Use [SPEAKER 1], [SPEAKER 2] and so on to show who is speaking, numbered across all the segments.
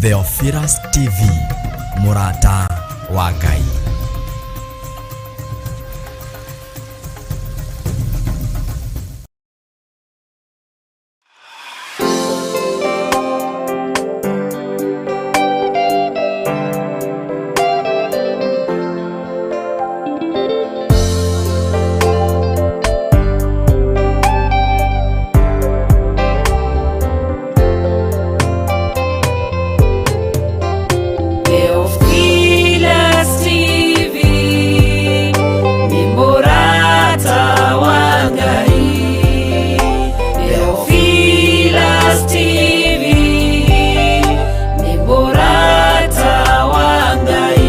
[SPEAKER 1] Theophilus TV, mũrata wa Ngai.
[SPEAKER 2] Theophilus TV nĩ mũrata wa Ngai. Theophilus TV nĩ mũrata wa Ngai.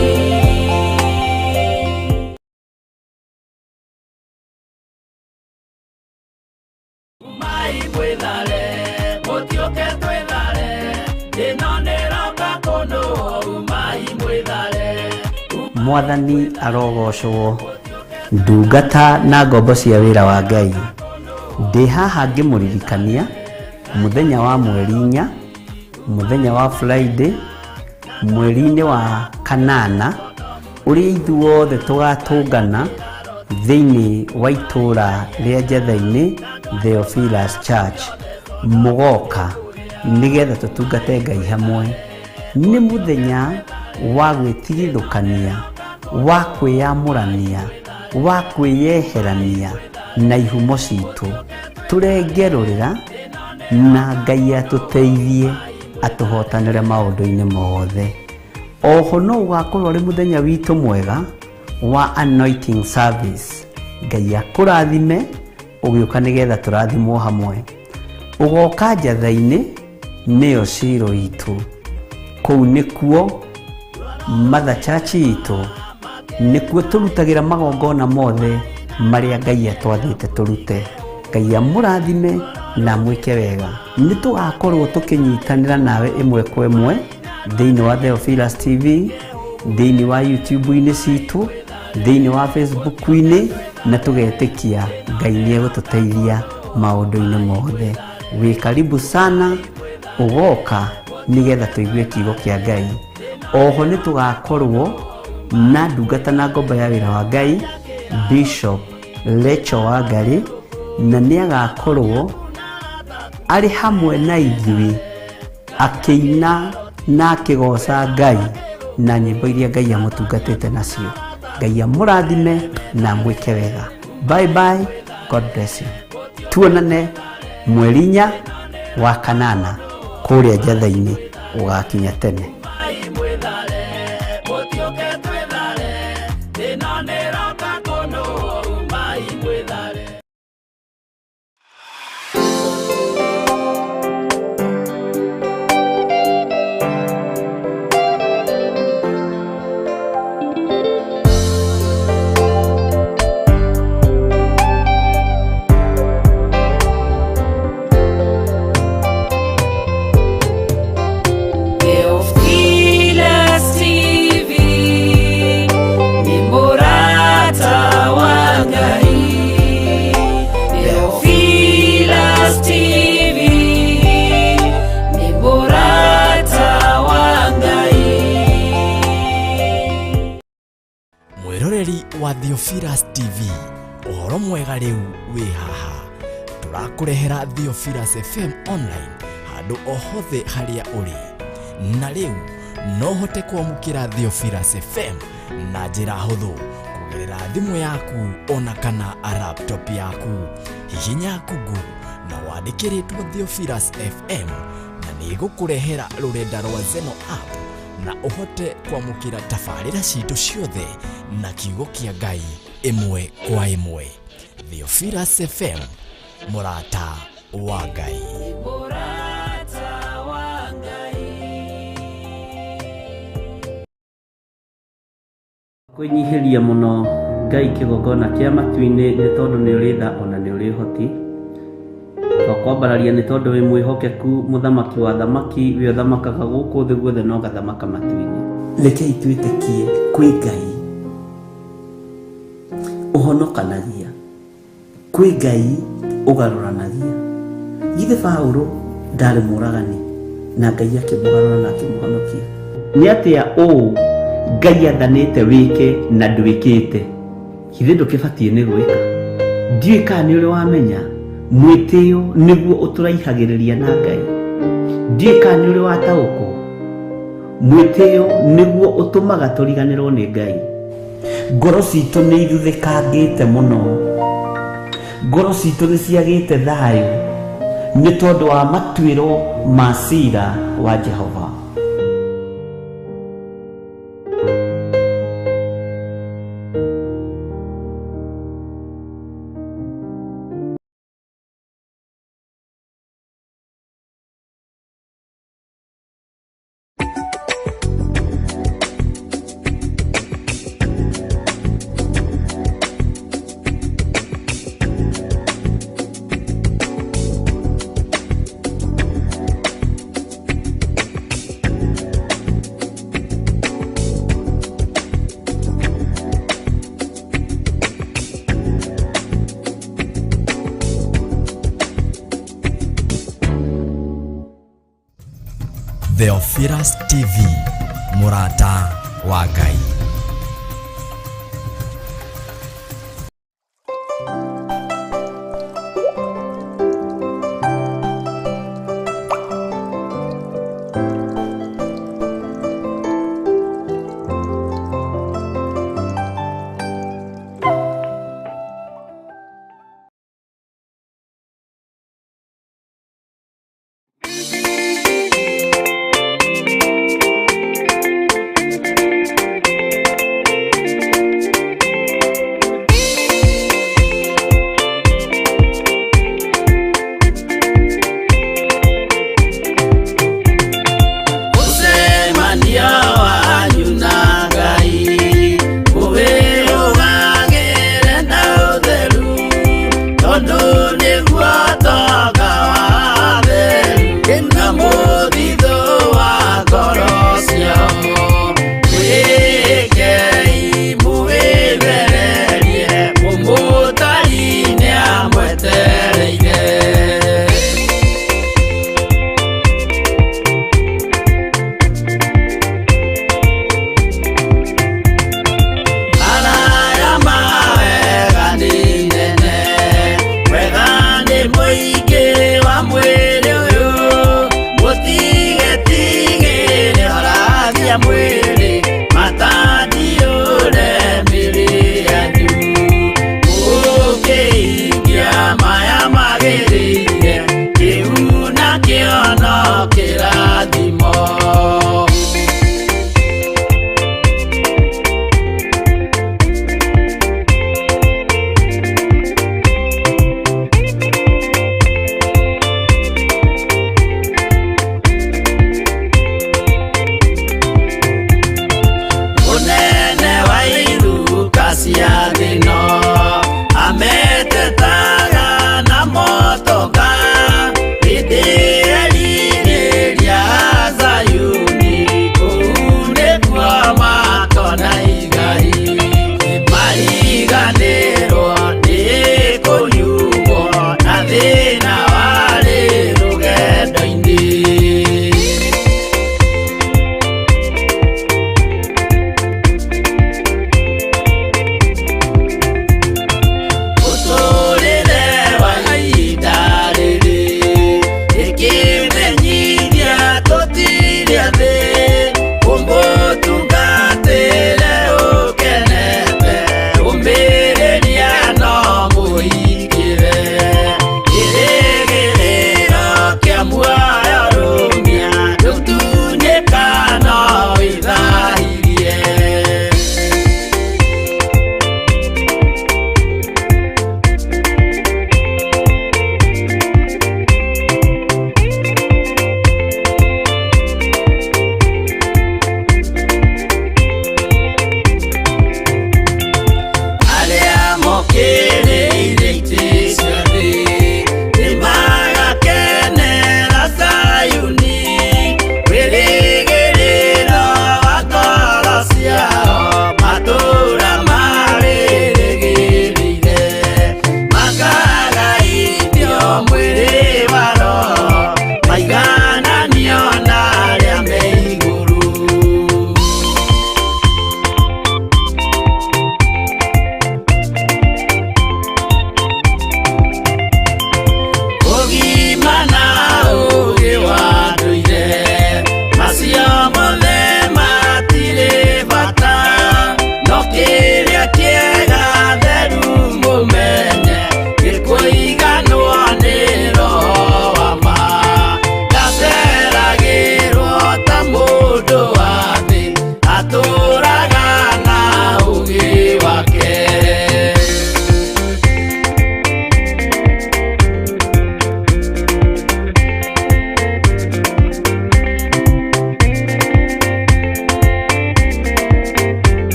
[SPEAKER 2] Umai mwĩthare, mũtiũke twĩthare, ĩno nĩroka kũndũ, umai mwĩthare.
[SPEAKER 3] Mwathani arogocwo. Ndungata na ngombo cia wĩra wa Ngai, ndĩ haha ngĩmũririkania mũthenya wa mweri 4, mũthenya wa Friday, mweri-inĩ wa kanana, ũrĩa ithuothe tũgatũngana thĩinĩ wa itũũra rĩa Njatha-inĩ Theophilus Church, mũgoka nĩgetha tũtungate Ngai hamwe. Nĩ mũthenya wa gwĩtigithũkania, wa kwĩyamũrania, wa kwĩyeherania na ihumo citũ, tũrenge rũrĩra na Ngai atũteithie atũhotanĩre maũndũ-inĩ mothe. Oho no ũgakorwo ũrĩ mũthenya witũ mwega wa anointing service. Ngai akũrathime ũgĩũka nĩgetha tũrathimwo hamwe. Ũgoka Njatha-inĩ, nĩyo Ciro itũ, kũu nĩkuo Mother Church itũ, nĩkuo tũrutagĩra magongona mothe marĩa Ngai atwathĩte tũrute. Ngai amũrathime na amwĩke wega. Nĩ tũgakorwo tũkĩnyitanĩra nawe ĩmwe kwa ĩmwe thĩinĩ wa Theophilus TV, thĩinĩ wa YouTube-inĩ citũ, thĩinĩ wa Facebook-inĩ, na tũgetĩkia Ngai nĩ egũtũteithia maũndũ-inĩ mothe. Wĩ karibu sana ũgoka nĩgetha tũigue kiugo kĩa Ngai. Oho nĩ tũgakorwo na ndungata na ngombo ya wĩra wa Ngai, Bishop Rachel Wangari, na nĩ agakorwo arĩ hamwe na ithuĩ akĩina na akĩgoca Ngai na nyĩmbo iria Ngai amũtungatĩte nacio. Ngai amũrathime na amwĩke wega. Bye bye, God bless you. Tuonane mweri 4 wa kanana kũrĩa Njatha-inĩ, ũgakinya tene.
[SPEAKER 2] Umai mwĩthare, mũtiũke twĩthare, ĩno nĩroka kũndũ, umai mwĩthare. Theophilus TV nĩ mũrata wa Ngai. Theophilus TV nĩ mũrata wa Ngai.
[SPEAKER 1] Mwĩroreri wa Theophilus TV, ũhoro mwega rĩu wĩ haha. Tũrakũrehera Theophilus FM online handũ o hothe harĩa ũrĩ. Na rĩu no ũhote kwamũkĩra Theophilus FM na njĩra hũthũ kũgerera thimũ yaku ona kana laptop yaku. Hihinya Google na wandĩkĩrĩtwo Theophilus FM na nĩ ĩgũkũrehera rũrenda rwa Zeno app na ũhote kwamũkĩra tabarĩra citũ ciothe na kiugo kĩa Ngai ĩmwe kwa ĩmwe. Theophilus FM, mũrata wa Ngai.
[SPEAKER 2] Mũrata wa Ngai.
[SPEAKER 3] Kwĩnyihĩria mũno Ngai kĩgongona kĩa matu-inĩ, nĩ tondũ nĩ ũrĩ tha ona nĩ ũrĩ ũhoti. Twakwambararia nĩ tondũ wĩ mwĩhokeku, mũthamaki wa thamaki, wĩ ũthamakaga gũkũ thĩ guothe na ũgathamaka matu-inĩ. Rekei twĩtĩkie kwĩ Ngai ũhonokanagia, kwĩ Ngai ũgarũranagia. Githĩ Paũlũ ndarĩ mũragani? Na Ngai akĩmũgarũra na akĩmũhonokia. Nĩ atĩa ũũ Ngai athanĩte wĩke na ndwĩkĩte? Githĩ ndũkĩbatiĩ nĩ gwĩka? Ndiũĩ kana nĩ ũrĩ wamenya mwĩtĩo nĩguo ũtũraihagĩrĩria na Ngai. Ndiũĩ kana nĩ ũrĩ wataũkwo mwĩtĩo nĩguo ũtũmaga tũriganĩrwo nĩ Ngai. Ngoro citũ nĩ ithuthĩkangĩte mũno, ngoro citũ nĩ ciagĩte thayũ nĩ tondũ wa matuĩro ma cira wa Jehova.
[SPEAKER 1] Theophilus TV, mũrata wa Ngai.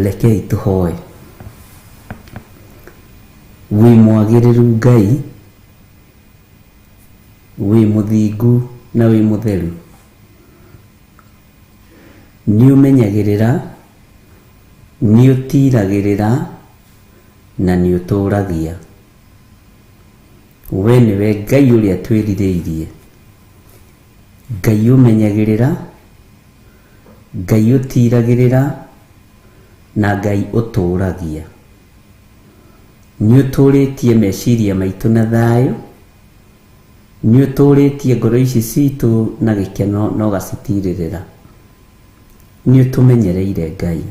[SPEAKER 3] Rekei tũhoe. Wĩ mwagĩrĩru Ngai, wĩ mũthingu na wĩ mũtheru. Nĩ ũmenyagĩrĩra, nĩ ũtiragĩrĩra na nĩ ũtũragia. We nĩwe Ngai ũrĩa twĩrirĩirie. Ngai ũmenyagĩrĩra, Ngai ũtiragĩrĩra na Ngai ũtũragia. Nĩ ũtũrĩtie meciria maitũ na thayũ, nĩ ũtũrĩtie ngoro ici citũ na gĩkeno na ũgacitirĩrĩra. Nĩ ũtũmenyereire Ngai.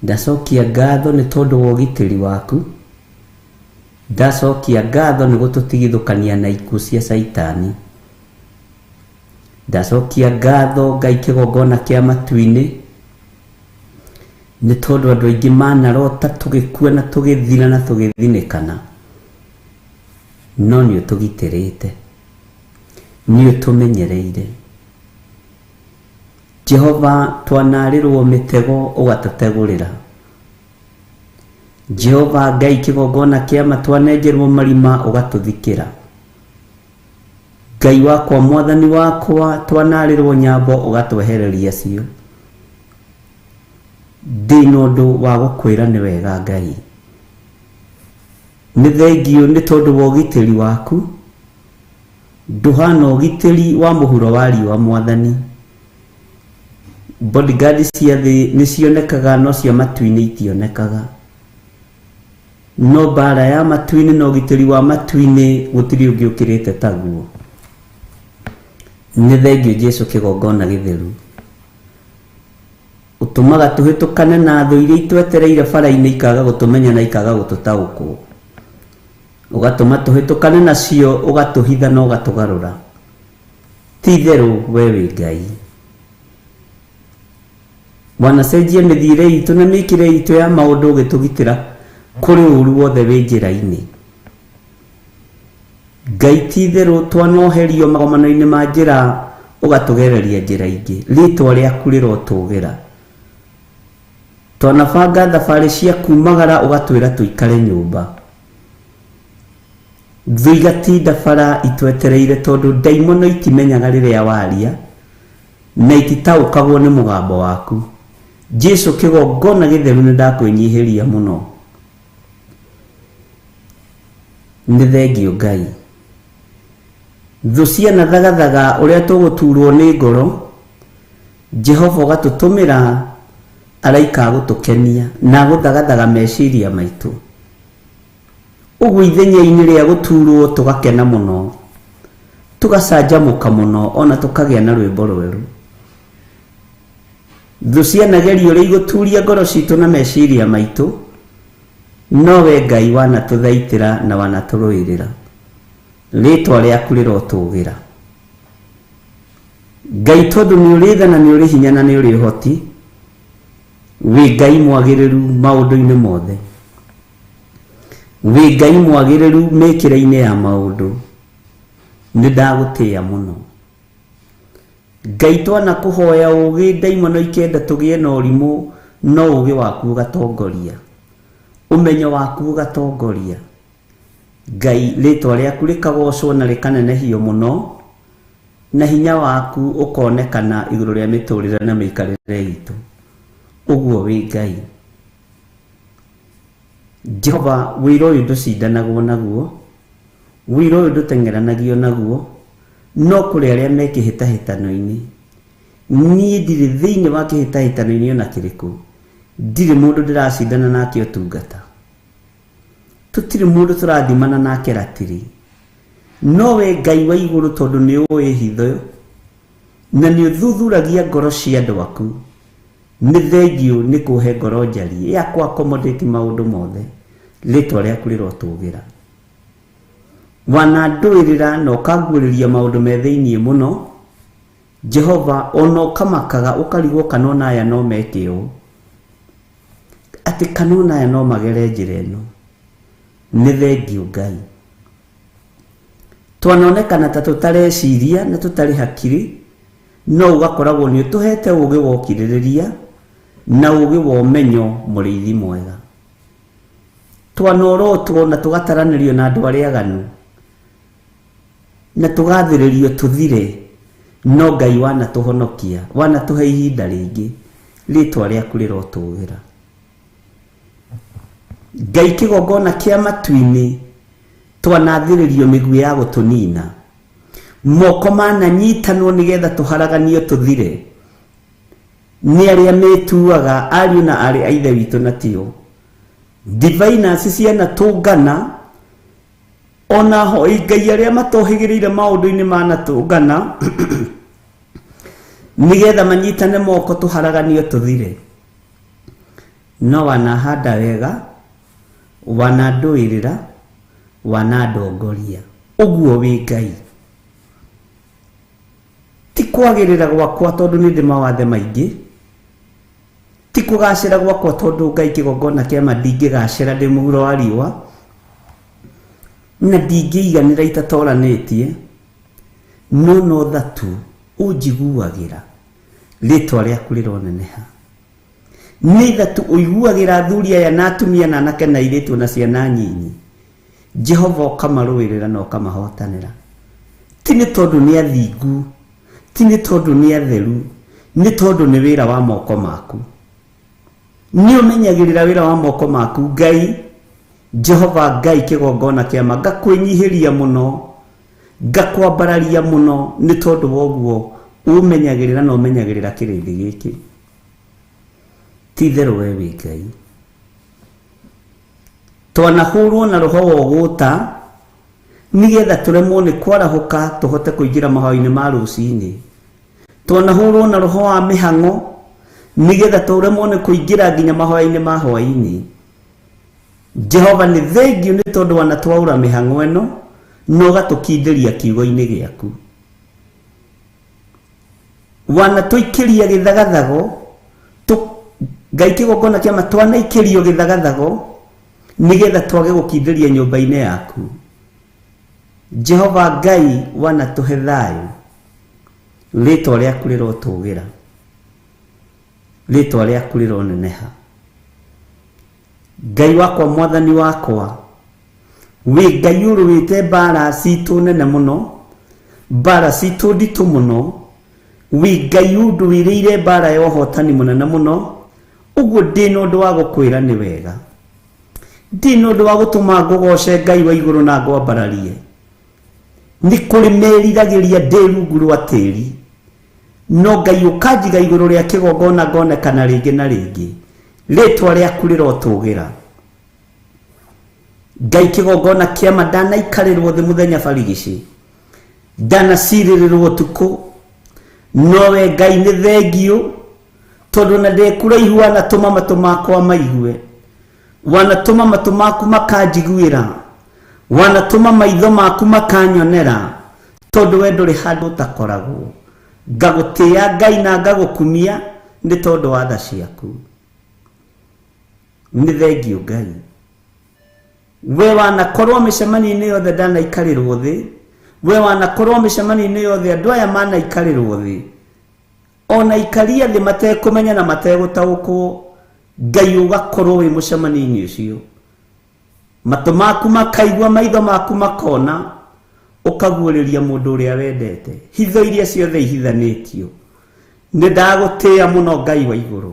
[SPEAKER 3] Ndacokia ngatho nĩ tondũ wa ũgitĩri waku. Ndacokia ngatho nĩ gũtũtigithũkania na ikuũ cia Caitani. Ndacokia ngatho Ngai kĩgongona kĩa matu-inĩ, nĩ tondũ andũ aingĩ manarota tũgĩkua na tũgĩthira na tũgĩthinĩkana, no nĩ ũtũgitĩrĩte, nĩ ũtũmenyereire. Jehova, twanarĩrwo mĩtego ũgatũtegũrĩra. Jehova Ngai kĩgongona kĩa ma, twanenjerwo marima ũgatũthikĩra. Ngai wakwa, mwathani wakwa, twanarĩrwo nyambo ũgatwehereria cio. Ndĩna ũndũ wa gũkwĩra nĩ wega Ngai. Nĩ thengiũ nĩ tondũ wa ũgitĩri waku. Ndũhana ũgitĩri wa mũhuro wa riũa mwathani. Bodyguard cia thĩ nĩ cionekaga no cia matu-inĩ itionekaga. No mbara ya matu-inĩ na ũgitĩri wa matu-inĩ gũtirĩ ũngĩ ũkĩrĩte taguo. Nĩ thengiũ Jesu kĩgongona gĩtheru. Ũtũmaga tũhĩtũkane na thũ iria itwetereire bara-inĩ ikaga gũtũmenya na ikaga gũtũtaũkwo. Ũgatũma tũhĩtũkane nacio, ũgatũhitha na ũgatũgarũra. Ti itherũ we wĩ Ngai. Wanacenjia mĩthiĩre itũ na mĩkĩre itũ ya maũndũ ũgĩtũgitĩra kũrĩ ũru wothe wĩ njĩra-inĩ. Ngai ti itherũ twanoherio magomano-inĩ ma njĩra ũgatũgereria njĩra ingĩ. Rĩtwa rĩaku rĩrotũgĩra. Twanabanga thabarĩ cia kumagara ũgatwĩra tũikare nyũmba. Thũ igatinda bara itwetereire tondũ ndaimono itimenyaga rĩrĩa waria na ititaũkagwo nĩ mũgambo waku. Jesu kĩgongona gĩtheru nĩ ndakwĩnyihĩria mũno. Nĩ thengiũ Ngai. Thũ cianathagathaga ũrĩa tũgũturwo nĩ ngoro, Jehova ũgatũtũmĩra araika a gũtũkenia na agũthagathaga meciria maitũ. Ũguo ithenya-inĩ rĩa gũturwo tũgakena mũno, tũgacanjamũka mũno ona tũkagĩa na rwĩmbo rwerũ. Thũ cianageria ũrĩa igũturia ngoro citũ na meciria maitũ, no we Ngai wanatũthaitĩra na wanatũrũĩrĩra. Rĩtwa rĩaku rĩrotũgĩra. Ngai tondũ nĩ ũrĩ tha na nĩ ũrĩ hinya na nĩ ũrĩ ũhoti, wĩ Ngai mwagĩrĩru maũndũ-inĩ mothe. Wĩ Ngai mwagĩrĩru mĩkĩre-inĩ ya maũndũ. Nĩ ndagũtĩĩa mũno. Ngai twanakũhoya ũgĩ ndaimono ikenda tũgĩe na ũrimũ, no ũgĩ waku ũgatongoria. Ũmenyo waku ũgatongoria. Ngai rĩtwa rĩaku rĩkagocwo na rĩkanenehio mũno, na hinya waku ũkonekana igũrũ rĩa mĩtũrĩre na mĩikarĩre itũ. Ũguo wĩ Ngai. Jehova, wĩra ũyũ ndũcindanagwo naguo, wĩra ũyũ ndũteng'eranagio naguo, no kũrĩ arĩa me kĩhĩtahĩtano-inĩ. Niĩ ndirĩ thĩinĩ wa kĩhĩtahĩtano-inĩ ona kĩrĩkũ. Ndirĩ mũndũ ndĩracindana nake ũtungata. Tũtirĩ mũndũ tũrathimana nake ratiri. No we Ngai wa igũrũ tondũ nĩ ũĩ hitho na nĩ ũthuthuragia ngoro cia andũ aku, nĩ thengiũ nĩ kũhe ngoro njariĩ ya kũ accommodate maũndũ mothe. Rĩtwa rĩaku rĩrotũgĩra. Wanandũĩrĩra na ũkanguũrĩria maũndũ me thĩinĩ mũno, Jehova, ona ũkamakaga ũkarigwo kana ona aya no meke ũũ, atĩ kana ona aya no magere njĩra ĩno. Nĩ thengiũ Ngai. Twanonekana ta tũtareciria na tũtarĩ hakiri, no ũgakoragwo nĩ ũtũhete ũgĩ wa ũkirĩrĩria, Na ũũgĩ wa ũmenyo mũrĩithi mwega. Twanorotwo na tũgataranĩrio na andũ arĩa aganu na tũgathĩrĩrio tũthire, no Ngai wanatũhonokia, wanatũhe ihinda rĩngĩ, rĩtwa rĩaku rĩrotũgĩra. Ngai kĩgongona kĩa matu-inĩ twanathĩrĩrio mĩguĩ ya gũtũnina, moko mananyitanwo nĩgetha tũharaganio tũthire nĩ arĩa metuaga ariũ na aarĩ a ithe witũ na tio. Diviners cianatũngana, ona hoi Ngai arĩa matohĩgĩrĩire maũndũ-inĩ manatũngana nĩgetha manyitane moko tũharaganio tũthire. No wanahanda wega, wanandũĩrĩra, wanandongoria, ũguo wĩ Ngai. Ti kwagĩrĩra gwakwa tondũ nĩ ndĩ mawathe maingĩ, ti kũgacĩra gwakwa tondũ Ngai kĩgongona kĩama ndingĩgacĩra ndĩ mũhuro wa riũa, na ndingĩiganĩra itatoranĩtie, no no tha tu ũnjiguagĩra, rĩtwa rĩaku rĩroneneha. Nĩ tha tu ũiguagĩra athuri aya na atumia na anake na airĩtu na ciana nyinyi, Jehova ũkamarũĩrĩra na ũkamahotanĩra. Ti nĩ tondũ nĩ athingu, ti nĩ tondũ nĩ atheru, nĩ tondũ nĩ wĩra wa moko maku. Nĩ ũmenyagĩrĩra wĩra wa moko maku Ngai, Jehova Ngai kĩgongona kĩama, ngakwĩnyihĩria mũno, ngakwambararia mũno nĩ tondũ wa ũguo ũmenyagĩrĩra na ũmenyagĩrĩra kĩrĩndĩ gĩkĩ. Ti itherũ we wĩ Ngai. Twanahũrwo na roho wa ũgũta nĩgetha tũremwo nĩ kwarahũka tũhote kũingĩra mahoya-inĩ ma rũcinĩ. Twanahũrwo na roho wa mĩhang'o nĩgetha tũremwo nĩ kũingĩra nginya mahoya-inĩ ma hwaĩ-inĩ. Jehova nĩ thengiũ nĩ tondũ wanatwaũra mĩhang'o ĩno na ũgatũkindĩria kiugo-inĩ gĩaku. Wanatũikĩria gĩthagathago, Ngai kĩgongona kĩama twanaikĩrio gĩthagathago nĩgetha twage gũkindĩria nyũmba-inĩ yaku. Jehova Ngai wanatũhe thayũ, rĩtwa rĩaku rĩrotũgĩra, rĩtwa rĩaku rĩroneneha. Ngai wakwa, mwathani wakwa, wĩ Ngai ũrũĩte mbara citũ nene mũno, mbara citũ nditũ mũno, wĩ Ngai ũndũĩrĩire mbara ya ũhotani mũnene mũno, ũguo ndĩ na ũndũ wa gũkwĩra nĩ wega. Ndĩ na ũndũ wa gũtũma ngũgoce Ngai wa igũrũ na ngwambararie. Nĩ kũrĩ meriragĩria ndĩ rungu rwa tĩri, no Ngai ũkanjiga igũrũ rĩa kĩgongona ngonekana rĩngĩ na rĩngĩ, rĩtwa rĩaku rĩrotũgĩra. Ngai kĩgongona kĩama ndanaikarĩrwo thĩ mũthenya barigici, ndanacirĩrĩrwo ũtukũ, nowe Ngai nĩ thengiũ tondũ na ndĩ kũraihu wanatũma matũ makwa maigue, wanatũma matũ maku makanjiguĩra, wanatũma maitho maku makanyonera, tondũ we ndũrĩ handũ ũtakoragwo. Ngagũtĩĩa Ngai na ngagũkumia nĩ tondũ wa tha ciaku. Nĩ thengiũ Ngai. We wanakorwo mĩcemanio-inĩ yothe ndanaikarĩrwo thĩ, we wanakorwo mĩcemanio-inĩ yothe andũ aya manaikarĩrwo thĩ, ona ikaria thĩ matekũmenya na mategũtaũkwo, Ngai ũgakorwo wĩ mũcemanio-inĩ ũcio. Matũ maku makaigua, maitho maku makona, ũkaguũrĩria mũndũ ũrĩa wendete hitho iria ciothe ihithanĩtio. Nĩ ndagũtĩĩa mũno Ngai wa igũrũ,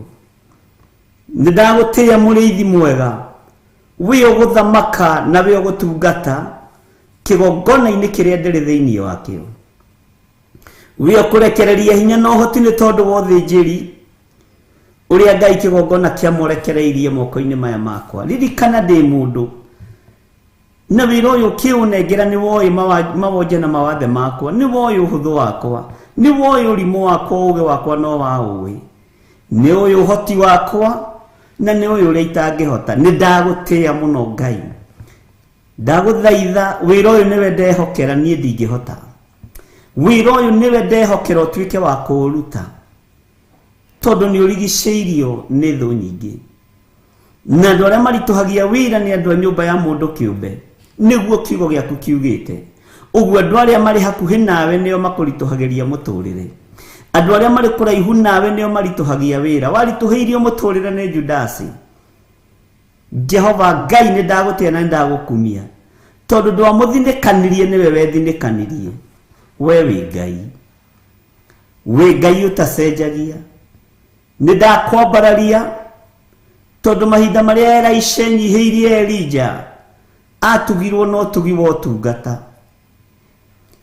[SPEAKER 3] nĩ ndagũtĩĩa mũrĩithi mwega, wĩ ũgũthamaka na wĩ ũgũtungata kĩgongona-inĩ kĩrĩa ndĩrĩ thĩinĩ wakĩo. Wĩ ũkũrekereria hinya na ũhoti nĩ tondũ wa ũthĩnjĩri ũrĩa Ngai kĩgongona kĩamũrekereirie moko-inĩ maya makwa. Ririkana ndĩ mũndũ na wĩra ũyũ ũkĩũnengera nĩ woĩ mawonje na mawathe makwa, nĩ woĩ ũhũthũ wakwa, nĩ woĩ ũrimũ wakwa, ũũgĩ wakwa no wa ũĩ, nĩ ũĩ ũhoti wakwa na nĩ ũĩ ũrĩa itangĩhota. Nĩ ndagũtĩĩa mũno Ngai, ndagũthaitha wĩra ũyũ nĩwe ndehokera, niĩ ndingĩhota. Wĩra ũyũ nĩwe ndehokera ũtuĩke wa kũũruta, tondũ nĩ ũrigicĩirio nĩ thũ nyingĩ. Na andũ arĩa maritũhagia wĩra nĩ andũ a nyũmba ya mũndũ kĩũmbe, nĩguo kiugo gĩaku kiugĩte. Ũguo andũ arĩa marĩ hakuhĩ nawe nĩo makũritũhagĩria mũtũrĩre. Andũ arĩa marĩ kũraihu nawe nĩo maritũhagia wĩra. Waritũhĩirio mũtũrĩre nĩ Judasi. Jehova Ngai nĩ ndagũtĩa na nĩ ndagũkumia, tondũ ndwamũthinĩkanirie nĩwe wethinĩkanirie. We wĩ Ngai, wĩ Ngai ũtacenjagia. Nĩ ndakwambararia tondũ mahinda marĩa Elisha enyihĩirie Elija atugirwo na ũtugi wa ũtungata.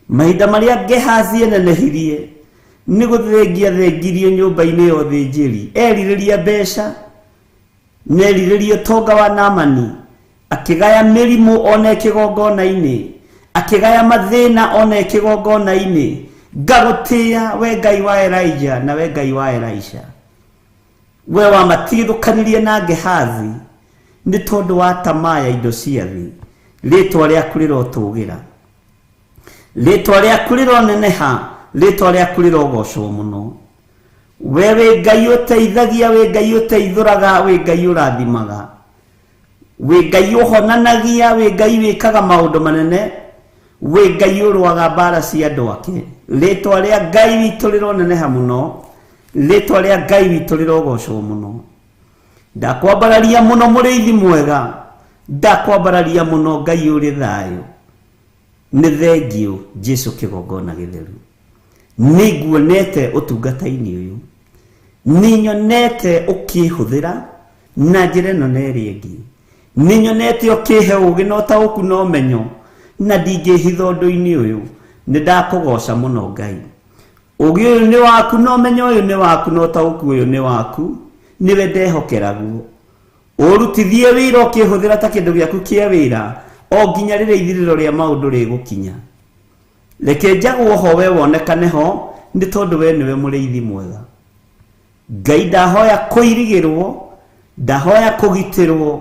[SPEAKER 3] Mahinda marĩa Gehazi enenehirie nĩ gũthengia thengirio nyũmba-inĩ ya ũthĩnjĩri, erirĩria mbeca na erirĩria ũtonga wa Naamani, akĩgaya mĩrimũ ona kĩgongona-inĩ, akĩgaya mathĩna ona kĩgongona-inĩ. Ngagũtĩa we Ngai wa Elijah na we Ngai wa Elisha. We wamatigithũkanirie na Gehazi nĩ tondũ wa tamaa ya indo cia thĩ. Rĩtwa rĩaku rĩrotũgĩra, rĩtwa rĩaku rĩroneneha, rĩtwa rĩaku rĩrogocwo mũno. We wĩ Ngai ũteithagia, wĩ Ngai ũteithũraga, wĩ Ngai ũrathimaga, wĩ Ngai ũhonanagia, wĩ Ngai wĩkaga maũndũ manene, wĩ Ngai ũrũaga mbara cia andũ ake. Rĩtwa rĩa Ngai witũ rĩroneneha mũno, rĩtwa rĩa Ngai witũ rĩrogocwo mũno. Ndakwambararia mũno mũrĩithi mwega, ndakwambararia mũno Ngai ũrĩ thayũ. Nĩ thengiũ Jesu kĩgongona gĩtheru. Nĩ nguonete ũtungata-inĩ ũyũ, nĩ nyonete ũkĩhũthĩra na njĩra ĩno na ĩrĩa ĩngĩ, nĩ nyonete ũkĩhe ũũgĩ na ũtaũku na ũmenyo, na ndingĩhitha ũndũ-inĩ ũyũ. Nĩ ndakũgoca mũno Ngai. Ũũgĩ ũyũ nĩ waku na ũmenyo ũyũ nĩ waku na ũtaũku ũyũ nĩ waku, nĩwe ndehokeragwo. Ũrutithie wĩra ũkĩhũthĩra ta kĩndũ gĩaku kĩa wĩra o nginya rĩrĩa ithirĩro rĩa maũndũ rĩgũkinya. Reke njagwo ho we wonekane ho, nĩ tondũ we nĩwe mũrĩithi mwega. Ngai ndahoya kũirigĩrwo, ndahoya kũgitĩrwo,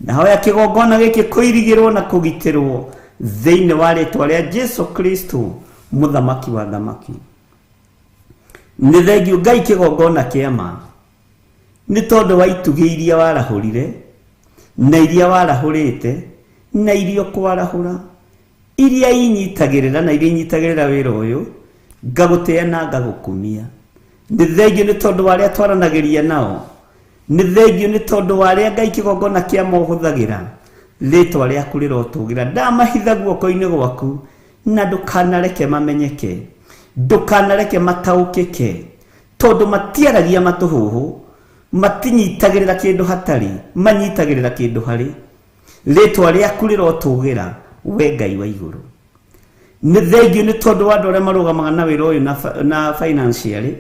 [SPEAKER 3] ndahoya kĩgongona gĩkĩ kũirigĩrwo na kũgitĩrwo thĩinĩ wa rĩtwa rĩa Jesu Kristo mũthamaki wa thamaki. Nĩ thengiũ Ngai kĩgongona kĩa ma, nĩ tondũ wa itugĩ iria warahũrire na iria warahũrĩte na iria ũkwarahũra, iria inyitagĩrĩra na iria inyitagĩrĩra wĩra ũyũ, ngagũtĩa na ngagũkumia. Nĩ thengiũ nĩ tondũ wa arĩa twaranagĩria nao, nĩ thengiũ nĩ tondũ wa arĩa Ngai kĩgongona kĩa mohũthagĩra. Rĩtwa rĩaku rĩrotũgĩra. Ndamahitha guoko-inĩ gwaku na ndũkanareke mamenyeke, ndũkanareke mataũkĩke, tondũ matiaragia matũhũhũ, matinyitagĩrĩra kĩndũ hatarĩ, manyitagĩrĩra kĩndũ harĩ. Rĩtwa rĩaku rĩrotũgĩra we Ngai wa igũrũ. Nĩ thengiũ nĩ tondũ wa andũ arĩa marũgamaga na wĩra ũyũ na financially.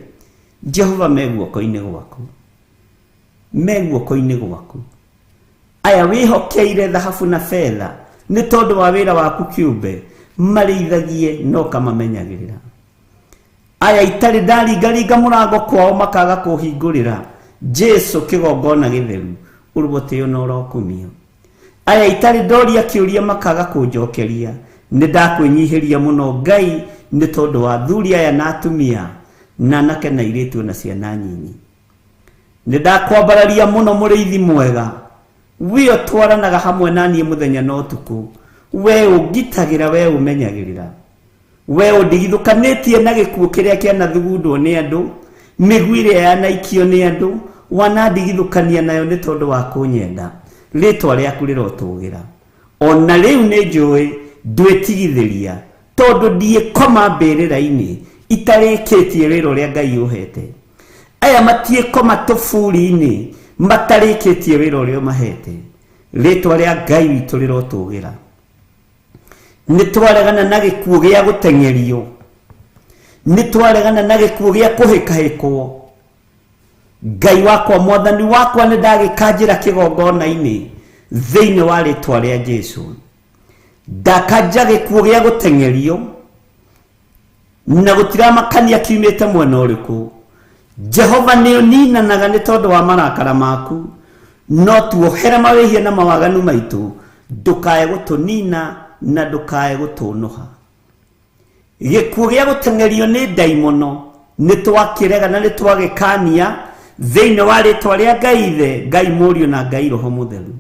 [SPEAKER 3] Jehova me guoko-inĩ gwaku, me guoko-inĩ gwaku. Aya wĩhokeire thahabu na betha nĩ tondũ wa wĩra waku kĩũmbe, marĩithagie na ũkamamenyagĩrĩra. Aya itarĩ ndaringaringa mũrango kwao makaga kũhingũrĩra, Jesu kĩgongona gĩtheru, ũrũgũtĩo na ũrokumio. Aya itarĩ ndoria kĩũria makaga kũnjokeria, nĩ ndakwĩnyihĩria mũno Ngai nĩ tondũ wa athuri aya na atumia na anake na airĩtu na ciana nyinyi. Nĩ ndakwambararia mũno mũrĩithi mwega, we ũtwaranaga hamwe na niĩ mũthenya na ũtukũ, we ũngitagĩra, we ũmenyagĩrĩra, we ũndigithũkanĩtie na gĩkuũ kĩrĩa kĩanathugundwo nĩ andũ, mĩguĩ ĩrĩa yanaikio nĩ andũ, wanandigithũkania nayo nĩ tondũ wa kũnyenda. Rĩtwa rĩaku rĩrotũgĩra. Ona rĩu nĩ njũĩ ndwĩtigithĩria, tondũ ndiĩkoma mbĩrĩra-inĩ itarĩkĩtie wĩra ũrĩa Ngai ũhete. Aya matiĩkoma tũburi-inĩ matarĩkĩtie wĩra ũrĩa ũmahete. Rĩtwa rĩa Ngai witũ rĩrotũgĩra. Nĩ twaregana na gĩkuũ gĩa gũteng'erio, nĩ twaregana na gĩkuũ gĩa kũhĩkahĩkwo. Ngai wakwa, mwathani wakwa, nĩ ndagĩkanjĩra kĩgongona-inĩ thĩinĩ wa rĩtwa rĩa Jesu. Ndakanja gĩkuũ gĩa gũteng'erio na gũtiramakania kiumĩte mwena ũrĩkũ. Jehova nĩ ũninanaga nĩ tondũ wa marakara maku, no tuohere mawĩhia na mawaganu maitũ, ndũkae gũtũnina na ndũkae gũtũnũha. Gĩkuũ gĩa gũteng'erio nĩ ndaimono nĩ twakĩrega na nĩ twagĩkania thĩinĩ wa rĩtwa rĩa Ngai Ithe, Ngai Mũriũ na Ngai Roho Mũtheru.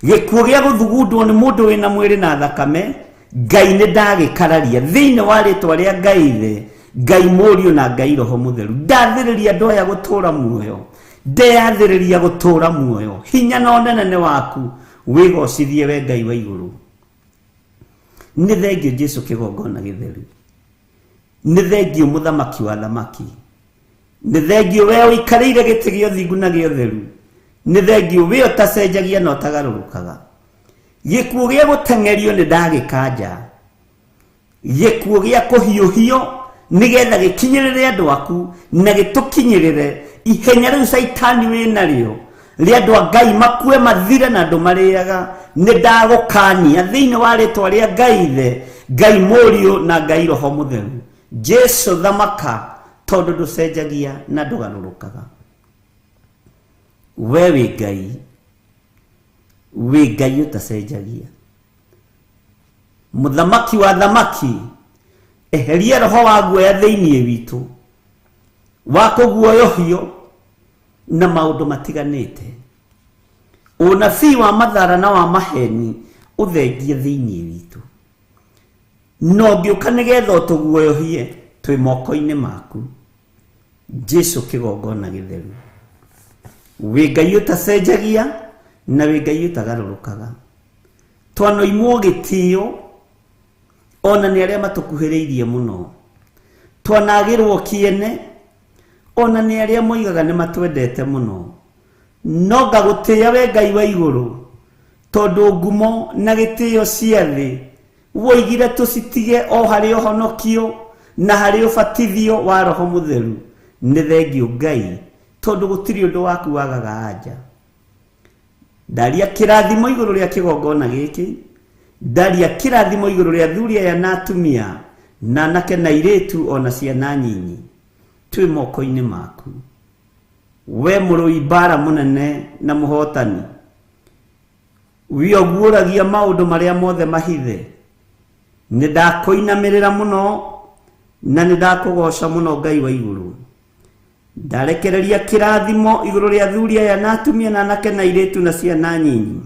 [SPEAKER 3] Gĩkuũ gĩa gũthugundwo nĩ mũndũ wĩna mwĩrĩ na thakame, Ngai nĩ ndagĩkararia thĩinĩ wa rĩtwa rĩa Ngai Ithe, Ngai Mũriũ na Ngai Roho Mũtheru. Ndathĩrĩria andũ aya gũtũũra muoyo, ndeathĩrĩria gũtũũra muoyo. Hinya na ũnene nĩ waku, wĩgocithie we Ngai wa igũrũ. Nĩ thengio Jesu kĩgongona gĩtheru, nĩ thengio mũthamaki wa thamaki, nĩ thengio we ũikarĩire gĩtĩ gĩa ũthingu na gĩa ũtheru, nĩ thengio we ũtacenjagia na ũtagarũrũkaga. Gĩkuũ gĩa gũteng'erio nĩ ndagĩkanja, gĩkuũ gĩa kũhiũhio nĩgetha gĩkinyĩrĩre andũ aku na gĩtũkinyĩrĩre ihenya rĩu caitani wĩ narĩo rĩa andũ a Ngai makue mathire na andũ marĩaga. Nĩ ndagũkania thĩinĩ wa rĩtwa rĩa Ngai Ithe, Ngai Mũriũ na Ngai Roho Mũtheru. Jesu thamaka, tondũ ndũcenjagia na ndũgarũrũkaga. We wĩ Ngai, wĩ Ngai ũtacenjagia. Mũthamaki wa thamaki, eheria roho wa guoya thĩinĩ witũ, wa kũguoyohio na maũndũ matiganĩte. Ũnabii wa mathara na wa maheni ũthengie thĩinĩ witũ. No ũngĩũka nĩgetha ũtũguoyohie, twĩ moko-inĩ maku. Jesu kĩgongona gĩtheru, wĩ Ngai ũtacenjagia na wĩ Ngai ũtagarũrũkaga. Twanoimwo gĩtĩo ona nĩ arĩa matũkuhĩrĩirie mũno, twanagĩrwo kĩene ona nĩ arĩa moigaga nĩ matwendete mũno. No ngagũtĩĩa we Ngai wa igũrũ, tondũ ngumo na gĩtĩo cia thĩ woigire tũcitige o harĩ ũhonokio na harĩ ũbatithio wa Roho Mũtheru. Nĩ thengio Ngai, tondũ gũtirĩ ũndũ waku wagaga anja. Ndaria kĩrathimo igũrũ rĩa kĩgongona gĩkĩ, ndaria kĩrathimo igũrũ rĩa athuri aya na atumia na anake na airĩtu ona ciana nyinyi. Twĩ moko-inĩ maku, we mũrũi mbara mũnene na mũhotani, we ũguũragia maũndũ marĩa mothe mahithe. Nĩ ndakũinamĩrĩra mũno na nĩ ndakũgoca mũno Ngai wa igũrũ. Ndarekereria kĩrathimo igũrũ rĩa athuri aya na atumia na anake na airĩtu na ciana nyinyi.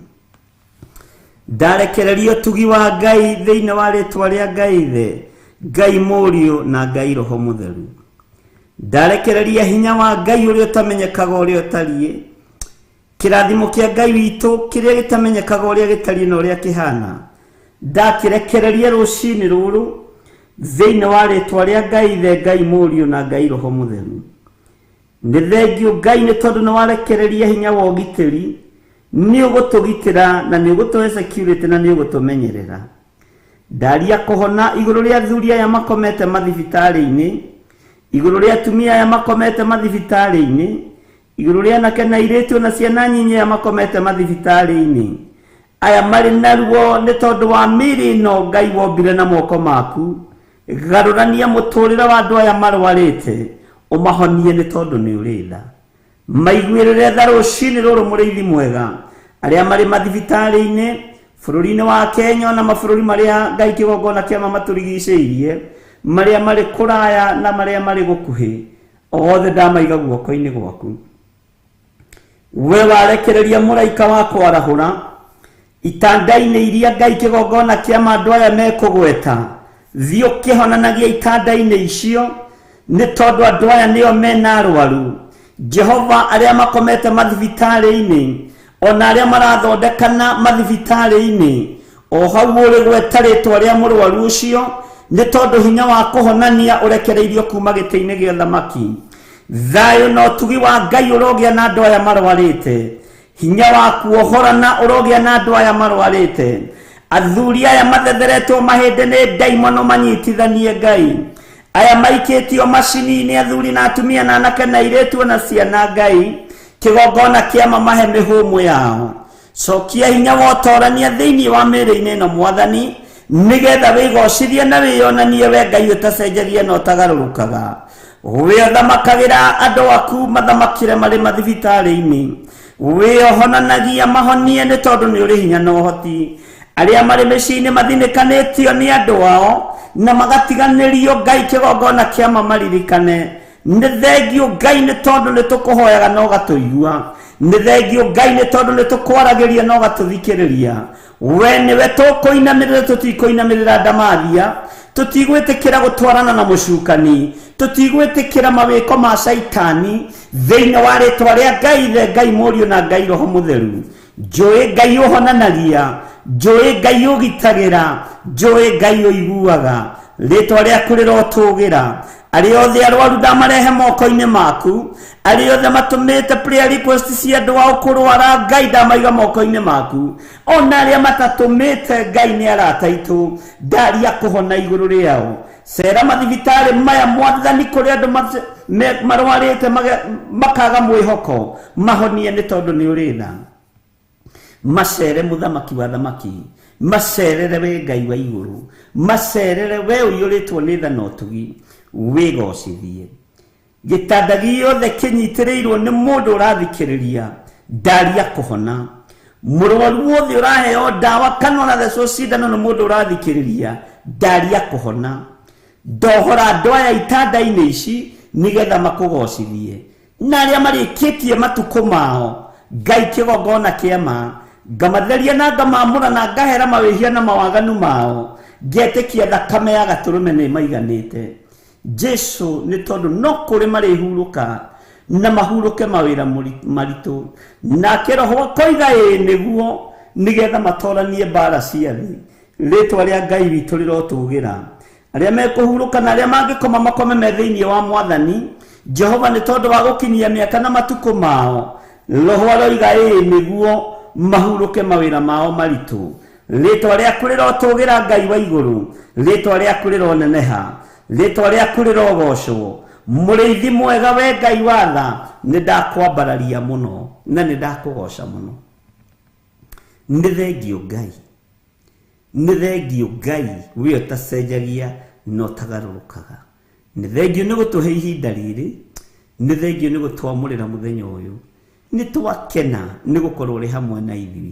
[SPEAKER 3] Ndarekereria ũtugi wa Ngai thĩinĩ wa rĩtwa rĩa Ngai Ithe, Ngai Mũriũ na Ngai Roho Mũtheru. Ndarekereria hinya wa Ngai ũrĩa ũtamenyekaga ũrĩa ũtariĩ, kĩrathimo kĩa Ngai witũ kĩrĩa gĩtamenyekaga ũrĩa gĩtariĩ na ũrĩa kĩhana. Ndakĩrekereria rũcinĩ rũrũ thĩinĩ wa rĩtwa rĩa Ngai Ithe, Ngai Mũriũ na Ngai Roho Mũtheru. Nĩ thengio Ngai nĩ tondũ nĩ warekereria hinya wa ũgitĩri, nĩ ũgũtũgitĩra na nĩ ũgũtũhe security na nĩ ũgũtũmenyerera. Ndaria kũhona igũrũ rĩa athuri aya makomete mathibitarĩ-inĩ, igũrũ rĩa atumia aya makomete mathibitarĩ-inĩ, igũrũ rĩa anake na airĩtu na ciana nyinyi aya makomete mathibitarĩ-inĩ. Aya marĩ na ruo nĩ tondũ wa mĩĩrĩ ĩno Ngai wombire na moko maku. Garũrania mũtũrĩre wa andũ aya marwarĩte, ũmahonie nĩ tondũ nĩ ũrĩ tha. Maiguĩrĩre tha rũcinĩ rũrũ mũrĩithi mwega, arĩa marĩ mathibitarĩ-inĩ bũrũri-inĩ wa Kenya ona mabũrũri marĩa Ngai kĩgongona kĩa matũrigicĩirie, marĩa marĩ kũraya na marĩa marĩ gũkuhĩ, othe ndamaiga guoko-inĩ gwaku. We warekereria mũraika wa kwarahũra itanda-inĩ iria Ngai kĩgongona kĩa andũ aya mekũgweta, thiĩ ũkĩhonanagia itanda-inĩ icio, nĩ tondũ andũ aya nĩo mena arwaru. Jehova, arĩa makomete mathibitarĩ-inĩ ona arĩa marathondekana mathibitarĩ-inĩ, o hau ũrĩ gweta rĩtwa rĩa mũrwaru ũcio, nĩ tondũ hinya wa kũhonania ũrekereirio kuma gĩtĩ-inĩ gĩa thamaki. Thayũ na ũtugi wa Ngai ũrogĩa na andũ aya marwarĩte, hinya wa kuohorana ũrogĩa na andũ aya marwarĩte. Athuri aya mathetheretwo mahĩndĩ nĩ ndaimono manyitithanie Ngai, aya maikĩtio macini-inĩ, athuri na atumia na anake na airĩtu na ciana Ngai, kĩgongona kĩa mamahe mĩhũmũ yao. Cokia hinya wa ũtorania thĩinĩ wa mĩĩrĩ-inĩ ĩno Mwathani, nĩgetha wĩgocithie na wĩyonanie we Ngai ũtacenjagia na ũtagarũrũkaga. We ũthamakagĩra andũ aku mathamakĩre marĩ mathibitarĩ-inĩ, we ũhonanagia mahonie nĩ tondũ nĩ ũrĩ hinya na ũhoti. Arĩa marĩ mĩciĩ-inĩ mathinĩkanĩtio nĩ andũ ao na magatiganĩrio Ngai kĩgongona kĩa mamaririkane. Nĩ thengio Ngai nĩ tondũ nĩ tũkũhoyaga na ũgatũigua. Nĩ thengio Ngai nĩ tondũ nĩ tũkwaragĩria na ũgatũthikĩrĩria. We nĩwe tũkũinamĩrĩra, tũtikũinamĩrĩra ndamathia. Tũtigwĩtĩkĩra gũtwarana na mũcukani, tũtigwĩtĩkĩra mawĩko ma caitani thĩinĩ wa rĩtwa rĩa Ngai Ithe, Ngai Mũriũ na Ngai Roho Mũtheru. Njũĩ Ngai ũhonanagia, njũĩ Ngai ũgitagĩra, njũĩ Ngai ũiguaga. Rĩtwa rĩaku rĩrotũgĩra. Arĩa othe arwaru ndamarehe moko-inĩ maku, arĩa othe matũmĩte prayer request cia andũ ao kũrwara, Ngai ndamaiga moko-inĩ maku. Ona arĩa matatũmĩte, Ngai nĩ arata aitũ, ndaria kũhona igũrũ rĩao. Cera mathibitarĩ maya Mwathani, kũrĩa andũ marwarĩte makaga mwĩhoko, mahonie nĩ tondũ nĩ ũrĩ tha. Macere mũthamaki wa thamaki, macerere we Ngai wa igũrũ, macerere we ũiyũrĩtwo nĩ tha na ũtugi, wĩgocithie. Gĩtanda gĩothe kĩnyitĩrĩirwo nĩ mũndũ ũrathikĩrĩria, ndaria kũhona. Mũrwaru wothe ũraheo ndawa kana ũrathecwo cindano nĩ mũndũ ũrathikĩrĩria, ndaria kũhona. Ndohora andũ aya itanda-inĩ ici nĩgetha makũgocithie. Na arĩa marĩkĩtie matukũ mao, Ngai kĩgongona kĩa ma, ngamatheria na ngamamũra na ngahera mawĩhia na mawaganu mao, ngetĩkia thakame ya gatũrũme nĩ maiganĩte. Jesu, nĩ tondũ no kũrĩ marĩhurũka na mahurũke mawĩra maritũ, nake Roho akoiga ĩĩ nĩguo, nĩgetha matoranie mbara cia thĩ. Rĩtwa rĩa Ngai witũ rĩrotũgĩra. Arĩa mekũhurũka na arĩa mangĩkoma makome me thĩinĩ wa Mwathani Jehova, nĩ tondũ wa gũkinyia mĩaka na matukũ mao, Roho aroiga ĩĩ nĩguo, mahurũke mawĩra mao maritũ. Rĩtwa rĩaku rĩrotũgĩra, Ngai wa igũrũ. Rĩtwa rĩaku rĩroneneha, rĩtwa rĩaku rĩrogocwo. Mũrĩithi mwega, we Ngai wa tha, nĩ ndakwambararia mũno na nĩ ndakũgoca mũno. Nĩ thengio Ngai, nĩ thengio Ngai, we ũtacenjagia na ũtagarũrũkaga. Nĩ thengio nĩ gũtũhe ihinda rĩrĩ, nĩ thengio nĩ gũtwamũrĩra mũthenya ũyũ. Nĩ twakena nĩ gũkorwo ũrĩ hamwe na ithuĩ,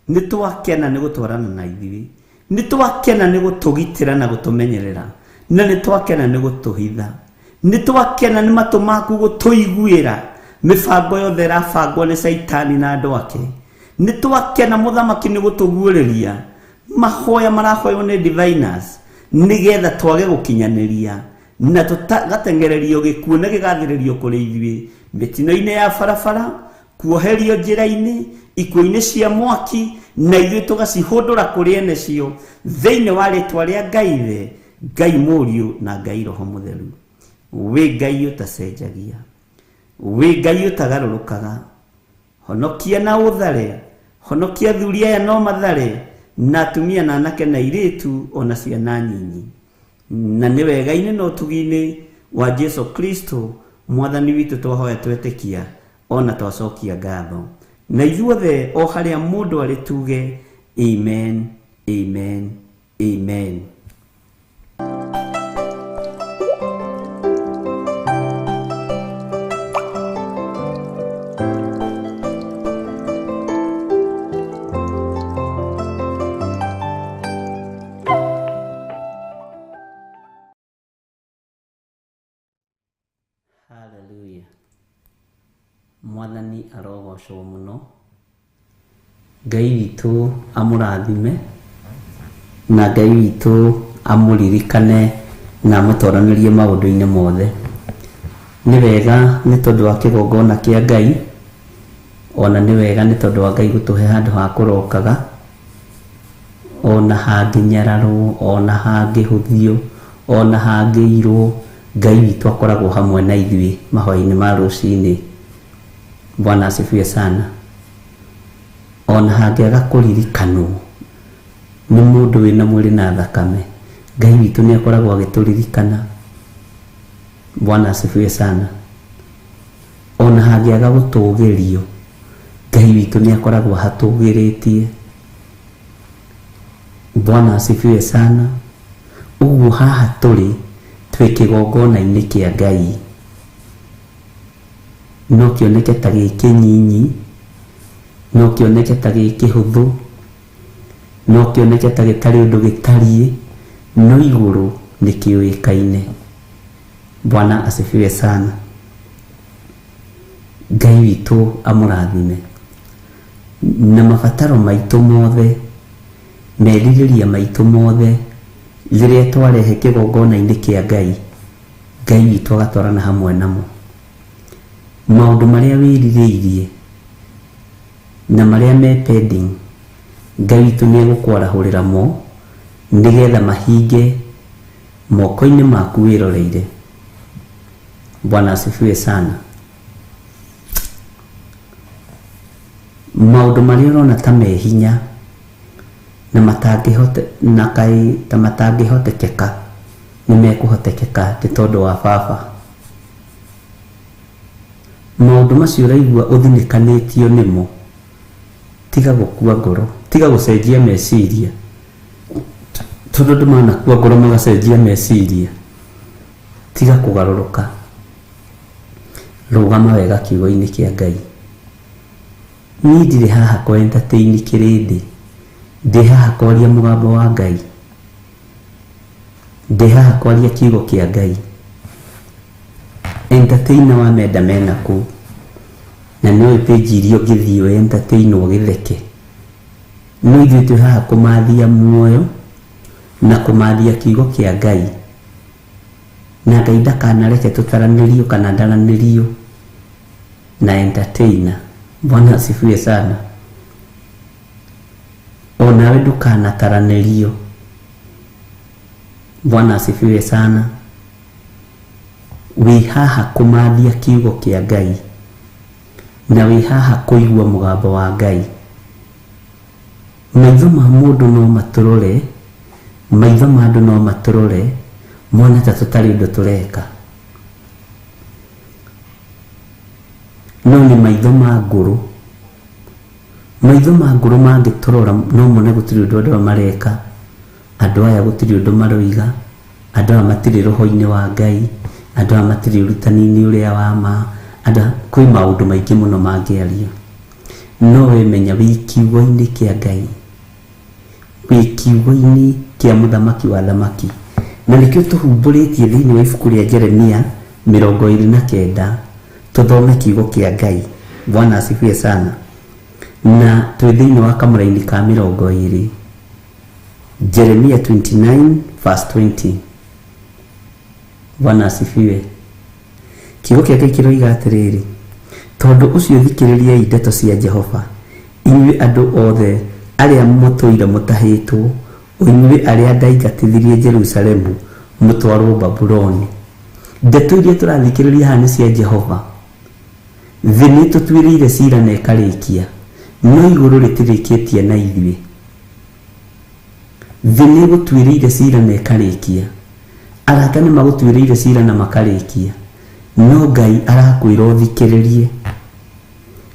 [SPEAKER 3] nĩ twakena nĩ gũtwarana na ithuĩ, nĩ twakena nĩ gũtũgitĩra na gũtũmenyerera, na nĩ twakena nĩ gũtũhitha. Nĩ twakena nĩ matũ maku gũtũiguĩra mĩbango yothe ĩrabangwo nĩ caitani na andũ ake. Nĩ twakena mũthamaki nĩ gũtũguũrĩria mahoya marahoywo nĩ diviners nĩgetha twage gũkinyanĩria na tũgateng'ererio gĩkuũ na gĩgathĩrĩrio kũrĩ ithuĩ mĩtino-inĩ ya barabara, kuoherio njĩra-inĩ, ikuũ-inĩ cia mwaki, na ithuĩ tũgacihũndũra kũrĩ ene cio thĩinĩ wa rĩtwa rĩa Ngai Ithe, Ngai Mũriũ na Ngai Roho Mũtheru. Wĩ Ngai ũtacenjagia, wĩ Ngai ũtagarũrũkaga. Honokia na ũthare, honokia athuri aya no mathare, na atumia na anake na airĩtu ona ciana nyinyi. Na nĩ wega-inĩ na ũtugi-inĩ wa Jesu Kristo Mwathani witũ twahoya, twetĩkia ona twacokia ngatho, na ithuothe o harĩa mũndũ arĩ tuge amen, amen, amen. Hallelujah. Mwathani arogocwo mũno. Ngai witũ amũrathime na Ngai witũ amũririkane na amũtoranĩrie maũndũ-inĩ mothe. Nĩ wega nĩ tondũ wa kĩgongona kĩa Ngai, ona nĩ wega nĩ tondũ wa Ngai gũtũhe handũ ha kũrokaga, ona hangĩnyararwo, ona hangĩhũthio, ona hangĩirwo, Ngai witũ akoragwo hamwe na ithuĩ mahoya-inĩ ma rũcinĩ. Bwana asifiwe sana. Ona hangĩaga kũririkanwo nĩ mũndũ wĩna mwĩrĩ na thakame, Ngai witũ nĩ akoragwo agĩtũririkana. Bwana asifiwe sana. Ona hangĩaga gũtũgĩrio, Ngai witũ nĩ akoragwo ahatũgĩrĩtie. Bwana asifiwe sana. Ũguo haha tũrĩ twĩ kĩgongona-inĩ kĩa Ngai, no kĩoneke ta gĩ kĩnyinyi, no kĩoneke ta gĩ kĩhũthũ, no kĩoneke ta gĩtarĩ ũndũ gĩtariĩ, no igũrũ nĩ kĩũĩkaine. Bwana asifiwe sana. Ngai witũ amũrathime na mabataro maitũ mothe, merirĩria maitũ mothe. Rĩrĩa twarehe kĩgongona-inĩ kĩa Ngai, Ngai witũ agatwarana hamwe namo. Maũndũ marĩa wĩrirĩirie na marĩa me pending, Ngai witũ nĩ egũkwarahũrĩra mo nĩgetha mahinge moko-inĩ maku wĩroreire. Bwana asifiwe sana. Maũndũ marĩa ũrona ta me hinya na matangĩhote na kaĩ ta matangĩhotekeka nĩ mekũhotekeka nĩ tondũ wa baba. Maũndũ macio ũraigua ũthinĩkanĩtio nĩmo, tiga gũkua ngoro, tiga gũcenjia meciria, tondũ andũ manakua ngoro magacenjia meciria. Tiga kũgarũrũka, rũgama wega kiugo-inĩ kĩa Ngai. Niĩ ndirĩ haha kũ entertain kĩrĩndĩ, ndĩ haha kwaria mũgambo wa Ngai. Ndĩ haha kwaria kiugo kĩa Ngai. Entertainer wamenda mena kũu, na nĩũĩ page iria ũngĩthiĩ ũ entertain wo gĩtheke. No ithuĩ twĩ haha kũmathia muoyo na kũmathia kiugo kĩa Ngai. Na Ngai ndakanareke tũtaranĩrio kana ndaranĩrio na entertainer. Bwana asifiwe sana. O nawe ndũkanataranĩrio. Bwana asifiwe sana. Wĩ haha kũmathia kiugo kĩa Ngai na wĩ haha kũigua mũgambo wa Ngai. Maitho ma mũndũ no matũrore, maitho ma andũ no matũrore mone ta tũtarĩ ũndũ tũreka. No nĩ maitho ma ngũrũ. Maitho ma ngũrũ mangĩtũrora no mone gũtirĩ ũndũ andũ aya mareka, andũ aya gũtirĩ ũndũ maroiga, andũ aya matirĩ roho-inĩ wa Ngai, andũ aya matirĩ ũrutani-inĩ ũrĩa wa ma, andũ aya, kwĩ maũndũ maingĩ mũno mangĩario. No we menya wĩ kiugo-inĩ kĩa Ngai, wĩ kiugo-inĩ kĩa mũthamaki wa athamaki. Na nĩkĩo tũhumbũrĩtie thĩinĩ wa ibuku rĩa Jeremia 29 tũthome kiugo kĩa Ngai. Bwana asifiwe sana. Na twĩ thĩinĩ wa kamũraini ka 20. Jeremia 29 verse 20. Bwana asifiwe. Kiugo kĩa Ngai kĩroiga atĩrĩrĩ, tondũ ũcio thikĩrĩriai ndeto cia Jehova, inyuĩ andũ othe arĩa mũtũire mũtahĩtwo, o inyuĩ arĩa ndaingatithirie Jerusalemu mũtwarũo Babuloni. Ndeto iria tũrathikĩrĩria haha nĩ cia Jehova. Thĩ nĩ ĩtũtuĩrĩire cira na ĩkarĩkia, no igũrũ rĩtirĩkĩtie na ithuĩ. Thĩ nĩ ĩgũtuĩrĩire cira na ĩkarĩkia. Arata nĩ magũtuĩrĩire cira na makarĩkia. No Ngai arakwĩra ũthikĩrĩrie.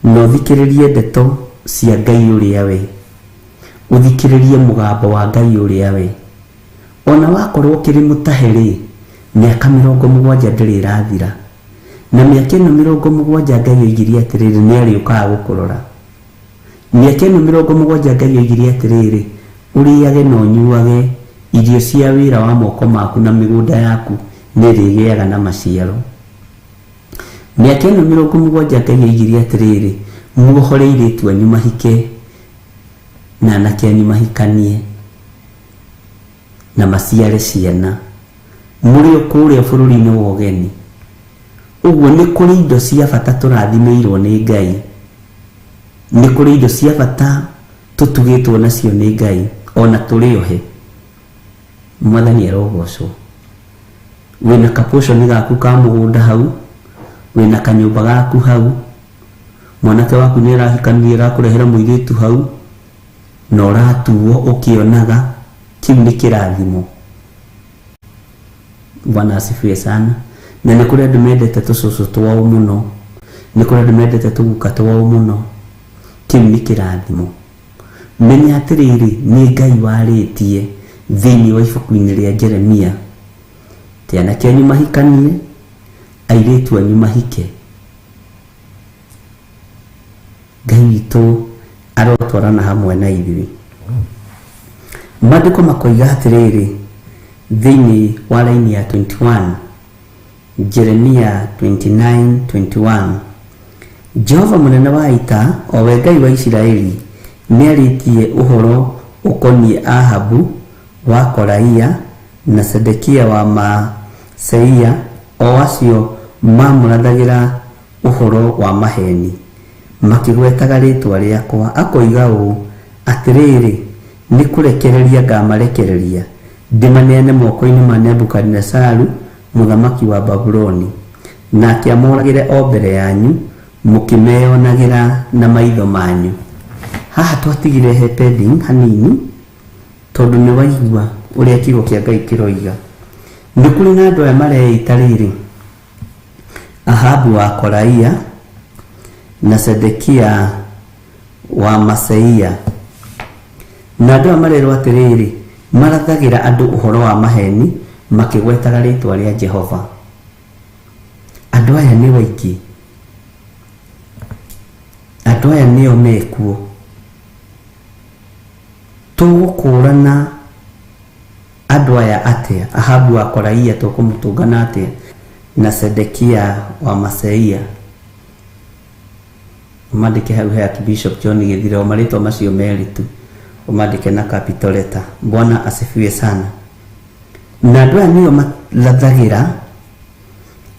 [SPEAKER 3] Na ũthikĩrĩrie ndeto cia Ngai ũrĩa we. Ũthikĩrĩrie mũgambo wa Ngai ũrĩa we. Ona wakorwo ũkĩrĩ mũtahe rĩ, mĩaka 70 ndĩrĩ ĩrathira. Na mĩaka ĩno 70 Ngai oigire atĩrĩrĩ, nĩ arĩũkaga gũkũrora. Mĩaka ĩno 70 Ngai oigire atĩrĩrĩ, Ũrĩage na ũnyuage, irio cia wĩra wa moko maku na mĩgũnda yaku nĩĩrĩgĩaga na maciaro. Mĩaka ĩno 70 Ngai oigire atĩrĩrĩ, Muohore airĩtu anyu mahike, na anake anyu mahikanie, na maciare ciana, mũrĩ o kũrĩa bũrũri-inĩ wa ũgeni. Ũguo nĩ kũrĩ indo cia bata tũrathimĩirwo nĩ Ngai. Nĩ kũrĩ indo cia bata tũtugĩtwo nacio nĩ Ngai ona tũrĩ ohe. Mwathani arogocwo. Wĩna ka portion gaku ka mũgũnda hau, wĩna kanyũmba gaku hau, mwanake waku nĩ arahikanirie arakũrehera mũirĩtu hau, na ũratuo ũkĩonaga, kĩu nĩ kĩrathimo. Bwana asifiwe sana. Na nĩ kũrĩ andũ mendete tũcũcũ twao mũno, nĩ kũrĩ andũ mendete tũguka twao mũno. Kĩu nĩ kĩrathimo. Menya atĩrĩrĩ, nĩ Ngai warĩtie thĩinĩ wa ibuku-inĩ rĩa Jeremia, atĩ anake anyu mahikanie, airĩtu anyu mahike. Ngai witũ arotwarana hamwe na ithuĩ. Maandĩko makoiga atĩrĩrĩ thĩinĩ wa raini ya 21, Jeremia 29:21, Jehova mũnene wa ita, o we Ngai wa Isiraeli, nĩarĩtie ũhoro ũkoniĩ Ahabu wa Kolaia, na Sedekia wa Maaseia, o acio maamũrathagĩra ũhoro wa maheeni makĩgwetaga rĩĩtwa rĩakwa, akoiga ũũ, 'Atĩrĩrĩ, nĩ kũrekereria ngaamarekereria ndĩmaneane moko-inĩ ma Nebukadinezaru mũthamaki wa Babuloni, nake amoragĩre o mbere yanyu mũkĩmeyonagĩra na maitho manyu. Haha twatigire he pending hanini tondũ nĩ waigua ũrĩa kiugo kĩa Ngai kĩroiga. Nĩ kũrĩ na andũ aya mareita rĩrĩ, Ahabu wa Koraia na Sedekia wa Maseia. Na andũ aya marerwo atĩrĩrĩ, marathagĩra andũ ũhoro wa maheni makĩgwetaga rĩtwa rĩa Jehova. Andũ aya nĩ waingĩ, andũ aya nĩo mekuo. Tũgũkũrana andũ aya atĩa? Ahabu wa Koraia tũkũmũtũngana atĩa na Sedekia wa Maseia? Ũmandĩke hau he Archbishop John Gĩthire, o marĩtwa macio merĩ tu ũmandĩke na capital letter. Bwana asifiwe sana. Na andũ aya nĩo marathagĩra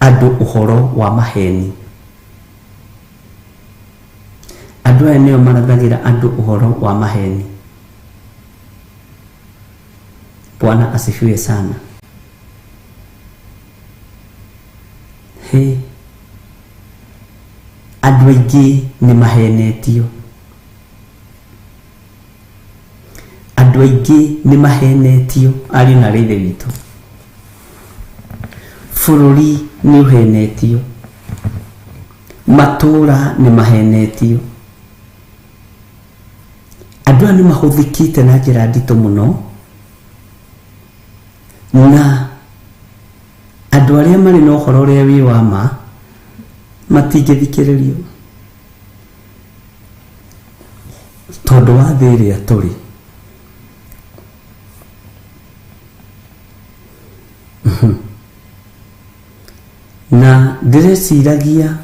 [SPEAKER 3] andũ ũhoro wa maheni. Andũ aya nĩo marathagĩra andũ ũhoro wa maheni. Bwana asifiwe sana. He, andũ aingĩ nĩ mahenetio, andũ aingĩ nĩ mahenetio, ariũ na arĩ ithe witũ. Bũrũri nĩ ũhenetio, matũũra nĩ mahenetio, andũ aya nĩ mahũthĩkĩte na njĩra nditũ mũno, na andũ arĩa marĩ na ũhoro ũrĩa wĩ wa ma matingĩthikĩrĩrio tondũ wa thĩ ĩrĩa tũrĩ. Na ndĩreciragia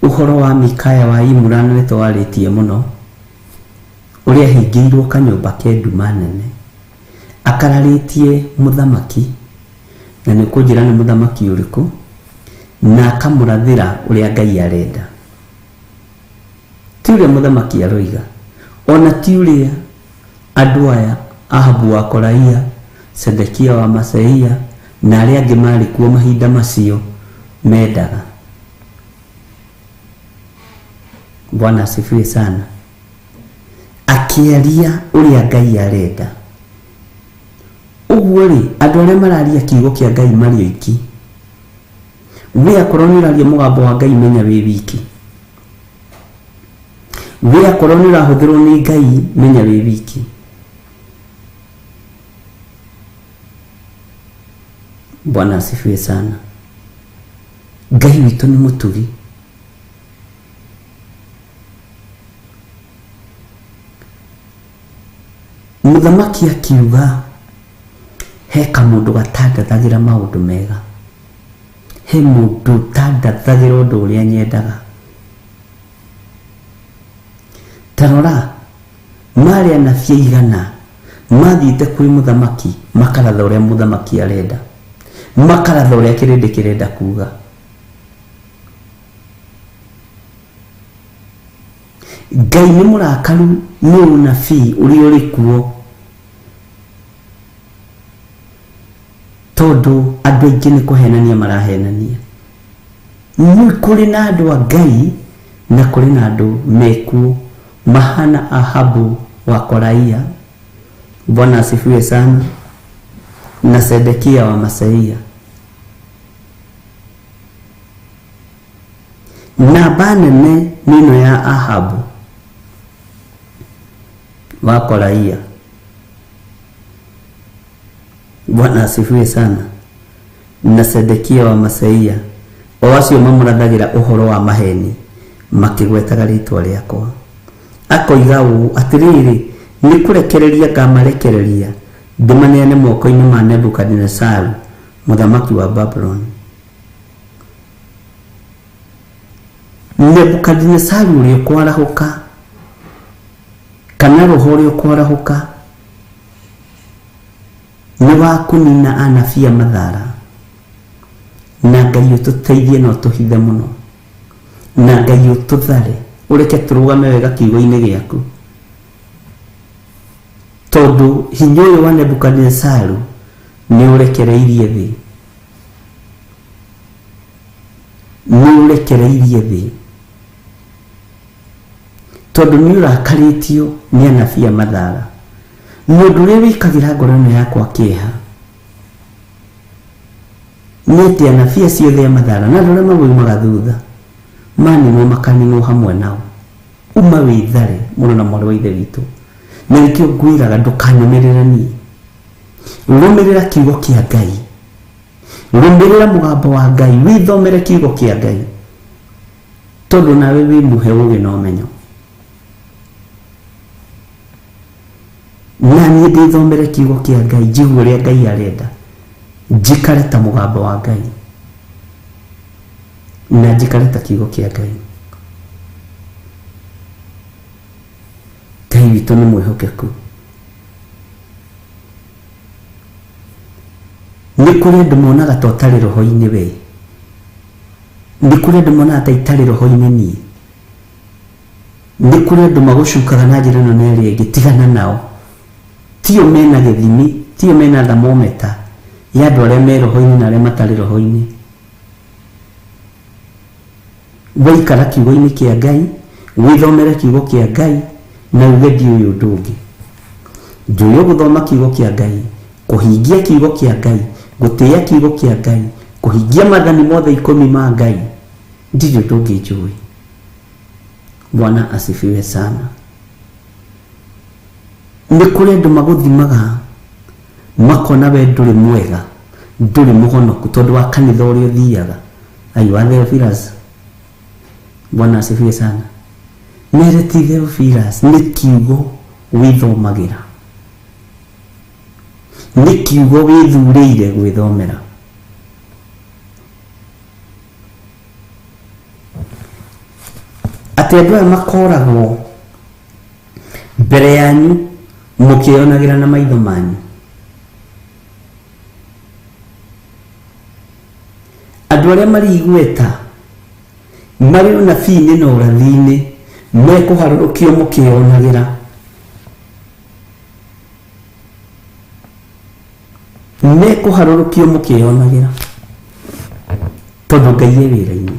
[SPEAKER 3] ũhoro wa Mikaya wa Imura nĩ twarĩtie mũno, ũrĩa ahingĩirwo kanyũmba ke nduma nene, akararĩtie mũthamaki, na nĩ ũkũnjĩra nĩ mũthamaki ũrĩkũ, na akamũrathĩra ũrĩa Ngai arenda. Ti ũrĩa mũthamaki aroiga, ona ti ũrĩa andũ aya Ahabu wa Koraia, Sedekia wa Maseia na arĩa angĩ marĩ kuo mahinda macio mendaga. Bwana asifiwe sana. Akĩaria ũrĩa Ngai arenda. Ũguo rĩ, andũ arĩa mararia kiugo kĩa Ngai marĩ oiki. We akorwo nĩ ũraria mũgambo wa Ngai menya wĩ wiki. We akorwo nĩ ũrahũthĩrwo nĩ Ngai menya wĩ wiki. Bwana asifiwe sana. Ngai witũ nĩ mũtugi. Mũthamaki akiuga he kamũndũ gatandathagĩra maũndũ mega, he mũndũ ũtandathagĩra ũndũ ũrĩa nyendaga. Ta rora, marĩ anabii aigana mathiĩte kwĩ mũthamaki makaratha ũrĩa mũthamaki arenda, makaratha ũrĩa kĩrĩndĩ kĩrenda kuga. Ngai nĩ mũrakaru nĩ ũnabii ũrĩa ũrĩ kuo, tondũ andũ aingĩ nĩ kũhenania marahenania. Nĩ kũrĩ na andũ a Ngai na kũrĩ na andũ mekuo mahana Ahabu wa Koraia, Bwana asifiwe sana, na Sedekia wa Maseia. Namba nene nĩ ĩno ya Ahabu wa Koraia. Bwana asifiwe sana, na Sedekia wa Maseia, o acio mamũrathagĩra ũhoro wa maheni makĩgwetaga rĩtwa rĩakwa. Akoiga ũũ, atĩrĩrĩ, nĩ kũrekereria ngamarekereria ndĩmaneane moko-inĩ ma Nebukadinezaru mũthamaki wa Babuloni. Nebukadinezaru ũrĩa ũkwarahũka, kana roho ũrĩa ũkwarahũka, Nĩ wa kũnina anabii a mathara. Na Ngai ũtũteithie na ũtũhithe mũno. Na Ngai ũtũthare, ũreke tũrũgame wega kiugo-inĩ gĩaku. Tondũ hinya ũyũ wa Nebukadinezaru nĩ ũrekereirie thĩ. Nĩ ũrekereirie thĩ. Tondũ nĩ ũrakarĩtio nĩ anabii a mathara. Na ũndũ ũrĩa wĩkagĩra ngoro ĩno yakwa kĩeha nĩ atĩ anabii acio othe a mathara na andũ arĩa mamoimaga thutha maninwo makaninwo hamwe nao. Uma wĩthare mũrũ na mwarĩ wa ithe witũ. Na nĩkĩo ngwĩraga ndũkanũmĩrĩre niĩ. Rũmĩrĩra kiugo kĩa Ngai. Rũmĩrĩra mũgambo wa Ngai, wĩthomere kiugo kĩa Ngai. Tondũ nawe wĩ mũhe ũũgĩ na ũmenyo. Na niĩ ndĩthomere kiugo kĩa Ngai, njigue ũrĩa Ngai arenda. Njikare ta mũgambo wa Ngai. Na njikare ta kiugo kĩa Ngai. Ngai witũ nĩ mwĩhokeku. Nĩ kũrĩ andũ monaga ta ũtarĩ roho-inĩ we. Nĩ kũrĩ andũ monaga ta itarĩ roho-inĩ niĩ. Nĩ kũrĩ andũ magũcukaga na njĩra ĩno na ĩrĩa ĩngĩ, tigana nao. Tio mena gĩthimi, tio mena thermometer ya andũ arĩa me roho-inĩ na arĩa matarĩ roho-inĩ. Waikara kiugo-inĩ kĩa Ngai, wĩthomere kiugo kĩa Ngai, na uge ndiũĩ ũndũ ũngĩ. Njũĩ o gũthoma kiugo kĩa Ngai, kũhingia kiugo kĩa Ngai, gũtĩĩa kiugo kĩa Ngai, kũhingia maathani mothe ikũmi ma Ngai, ndirĩ ũndũ ũngĩ njũĩ. Bwana asifiwe sana. Nĩ kũrĩ andũ magũthimaga makona we ndũrĩ mwega, ndũrĩ mũhonoku tondũ wa kanitha ũrĩa ũthiaga. Aiwa Theophilus. Bwana asifiwe sana. Mere ti Theophilus, nĩ kiugo wĩthomagĩra. Nĩ kiugo wĩthurĩire gwĩthomera. Atĩ andũ aya makoragwo mbere yanyu mũkĩyonagĩra na maitho manyu. Andũ arĩa marĩ igweta marĩ ũnabii-inĩ na ũrathi-inĩ mekũharũrũkio mũkĩyonagĩra. Mekũharũrũkio mũkĩyonagĩra tondũ Ngai e wĩra-inĩ.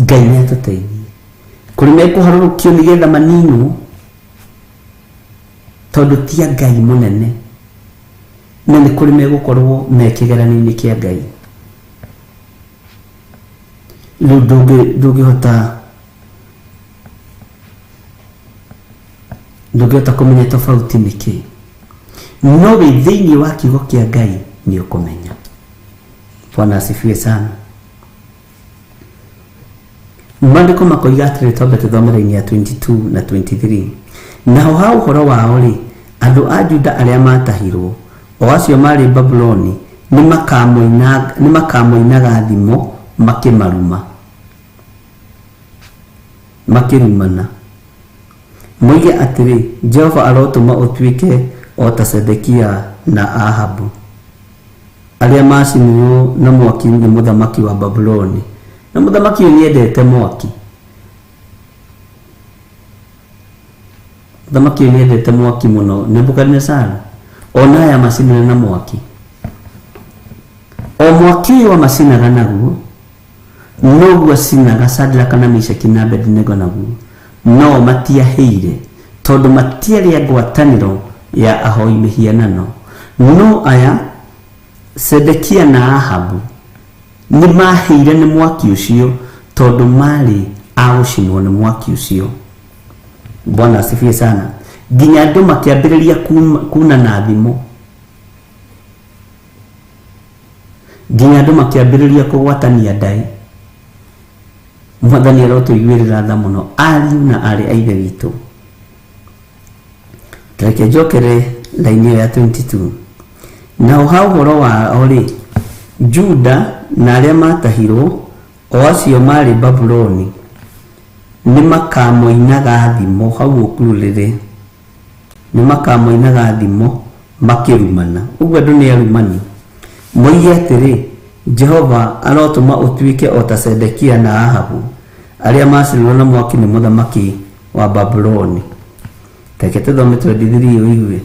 [SPEAKER 3] Ngai nĩ atũteithie. Kũrĩ mekũharũrũkio nĩgetha maninwo tondũ ti a Ngai mũnene na nĩ kũrĩ megũkorwo me kĩgeranio-inĩ kĩa Ngai. Rĩu ndũngĩhota ndũngĩhota kũmenya tofauti nĩ kĩ no wĩ thĩinĩ wa kiugo kĩa Ngai nĩ ũkũmenya. Bwana asifiwe sana. Maandĩko makoiga atĩrĩ, twambe tũthome raini ya 22 na 23. Naho ha ũhoro wao-rĩ, andũ a Juda arĩa maatahirwo, o acio maarĩ Babuloni, nĩmakamoinaga thimo makĩmaruma, makĩrumana, moige atĩrĩ, 'Jehova arotũma ũtuĩke o ta Zedekia na Ahabu, arĩa maacinirwo na mwaki nĩ mũthamaki wa Babuloni. Na mũthamaki ũyũ nĩendete mwaki. Mũthamaki ũyũ nĩendete mwaki mũno. Nebukadinezaru ona aya macinire na mwaki. O mwaki ũyũ amacinaga naguo, noguo acinaga Shadraka na Meshaki na Abednego naguo. No matiahĩire, tondũ matiarĩ a ngwatanĩro ya ahoi mĩhianano. No aya, Zedekia na Ahabu, nĩ maahĩire nĩ mwaki ũcio, tondũ maarĩ a gũcinwo nĩ mwaki ũcio. Bwana asifiwe sana. Nginya andũ makĩambĩrĩria kuunana thimo. Nginya andũ makĩambĩrĩria kũgwatania ndaĩ. Mwathani arotũiguĩrĩra tha mũno ariũ na aarĩ a Ithe witũ. Reke njokere raini ĩyo ya 22. Naho ha ũhoro wao-rĩ, Juda na arĩa maatahirwo, o acio maarĩ Babuloni, nĩmakamoinaga thimo, hau ũkururĩre, nĩmakamoinaga thimo. Makĩrumana. Ũguo andũ nĩ arumani. Moige atĩrĩ, 'Jehova arotũma ũtuĩke o ta Zedekia na Ahabu, arĩa maacinirwo na mwaki nĩ mũthamaki wa Babuloni. Reke tũthome 23 ũigue.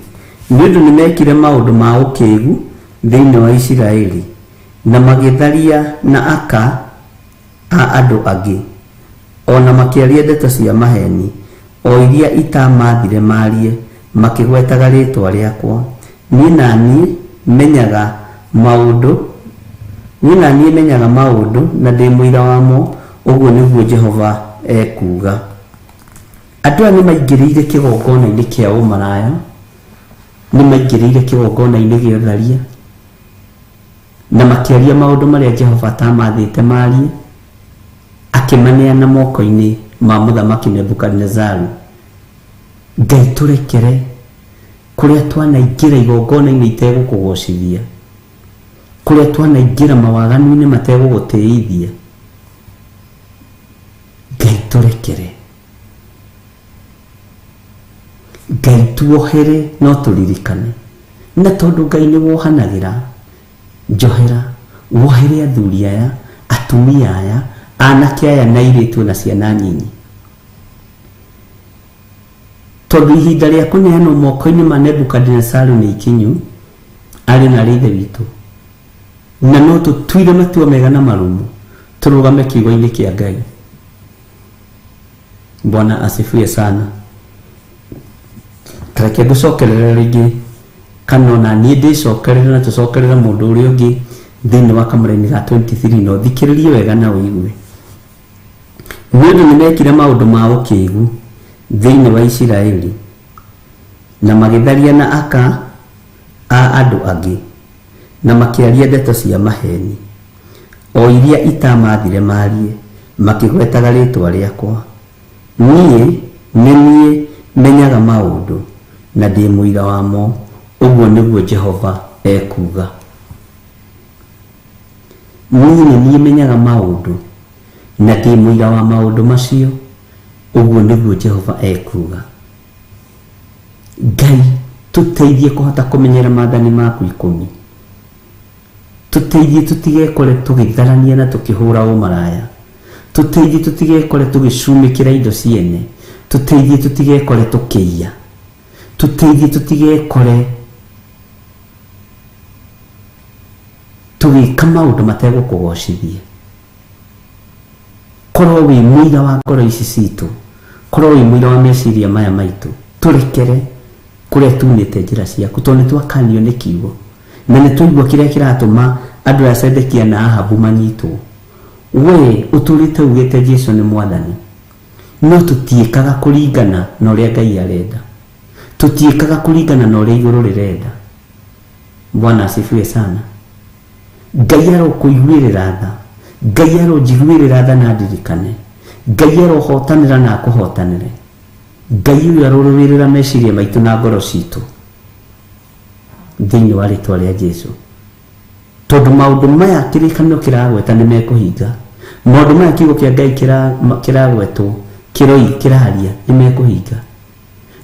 [SPEAKER 3] Nĩ ũndũ nĩmekire maũndũ ma ũkĩgu thĩinĩ wa Isiraeli, na magĩtharia na aka a andũ angĩ, o na makĩaria ndeto cia maheeni, o iria itaamaathire maarie, makĩgwetaga rĩĩtwa rĩakwa. Niĩ na niĩ menyaga maũndũ, niĩ na niĩ menyaga maũndũ na ndĩ mũira wamo, ũguo nĩguo Jehova ekuuga. Andũ aya nĩ maingĩrĩire kĩgongona-inĩ kĩa ũmaraya, nĩ maingĩrĩire kĩgongona-inĩ gĩa ũtharia, na makĩaria maũndũ marĩa Jehova ataamathĩte maarie, akĩmaneana moko-inĩ ma Mũthamaki Nebukadinezaru. Ngai tũrekere kũrĩa twanaingĩra igongona-inĩ itegũkũgocithia, kũrĩa twanaingĩra mawaganu-inĩ mategũgũtĩithia. Ngai tũrekere. Ngai tuohere no tũririkane. Na tondũ Ngai nĩ wohanagĩra, njohera, wohere athuri aya, atumia aya, anake aya na airĩtu na ciana nyinyi. Tondũ ihinda rĩa kũneanwo moko-inĩ ma Nebukadinesaru nĩ ikinyu, arĩ na arĩ ithe witũ, na no tũtuire matua mega na marũmu, tũrũgame kiugo-inĩ kĩa Ngai. Bwana asifiwe sana. Reke ngũcokerere rĩngĩ kana ona niĩ ndĩcokerere na tũcokerere mũndũ ũrĩa ũngĩ thĩinĩ wa kamũraini ga 23 na ũthikĩrĩrie wega na ũigue. Nĩ ũndũ nĩmekire maũndũ ma ũkĩgu thĩinĩ wa Isiraeli na magĩtharia na aka a andũ angĩ na makĩaria ndeto cia maheeni o iria itaamathire maarie, makĩgwetaga rĩĩtwa rĩakwa. Niĩ nĩ niĩ menyaga maũndũ, na ndĩ mũira wamo, ũguo nĩguo Jehova ekuuga. Niĩ nĩ niĩ menyaga maũndũ, na ndĩ mũira wa maũndũ macio, ũguo nĩguo Jehova ekuuga. Ngai, tũteithie kũhota kũmenyera maathani maku ikũmi. Tũteithie tũtigekore tũgĩtharania na tũkĩhũra ũmaraya. Tũteithie tũtigekore tũgĩcumĩkĩra indo ciene. Tũteithie tũtigekore tũkĩiya. Tũteithie tũtigekore tũgĩka maũndũ mategũkũgocithia. Korwo wĩ mũira wa ngoro ici citũ, korwo wĩ mũira wa meciria maya maitũ, tũrekere kũrĩa tunĩte njĩra ciaku, tondũ nĩ twakanio nĩ kiugo na nĩ twaigua kĩrĩa kĩratũma andũ aya Zedekia na Ahabu manyitwo. We ũtũrĩte ugĩte Jesu nĩ mwathani, no tũtiĩkaga kũringana na ũrĩa Ngai arenda, tũtiĩkaga kũringana na ũrĩa igũrũ rĩrenda. Bwana asifiwe sana. Ngai arokũiguĩrĩra tha, Ngai aronjiguĩrĩra tha na ndirikane, Ngai arohotanĩra na akũhotanĩre. Ngai ũyũ arorũĩrĩra meciria maitũ na ngoro citũ thĩinĩ wa rĩtwa rĩa Jesu, tondũ maũndũ maya kĩrĩkanĩro kĩragweta nĩ mekũhinga, maũndũ maya kiugo kĩa Ngai kĩragwetwo kĩroi kĩraria nĩ mekũhinga.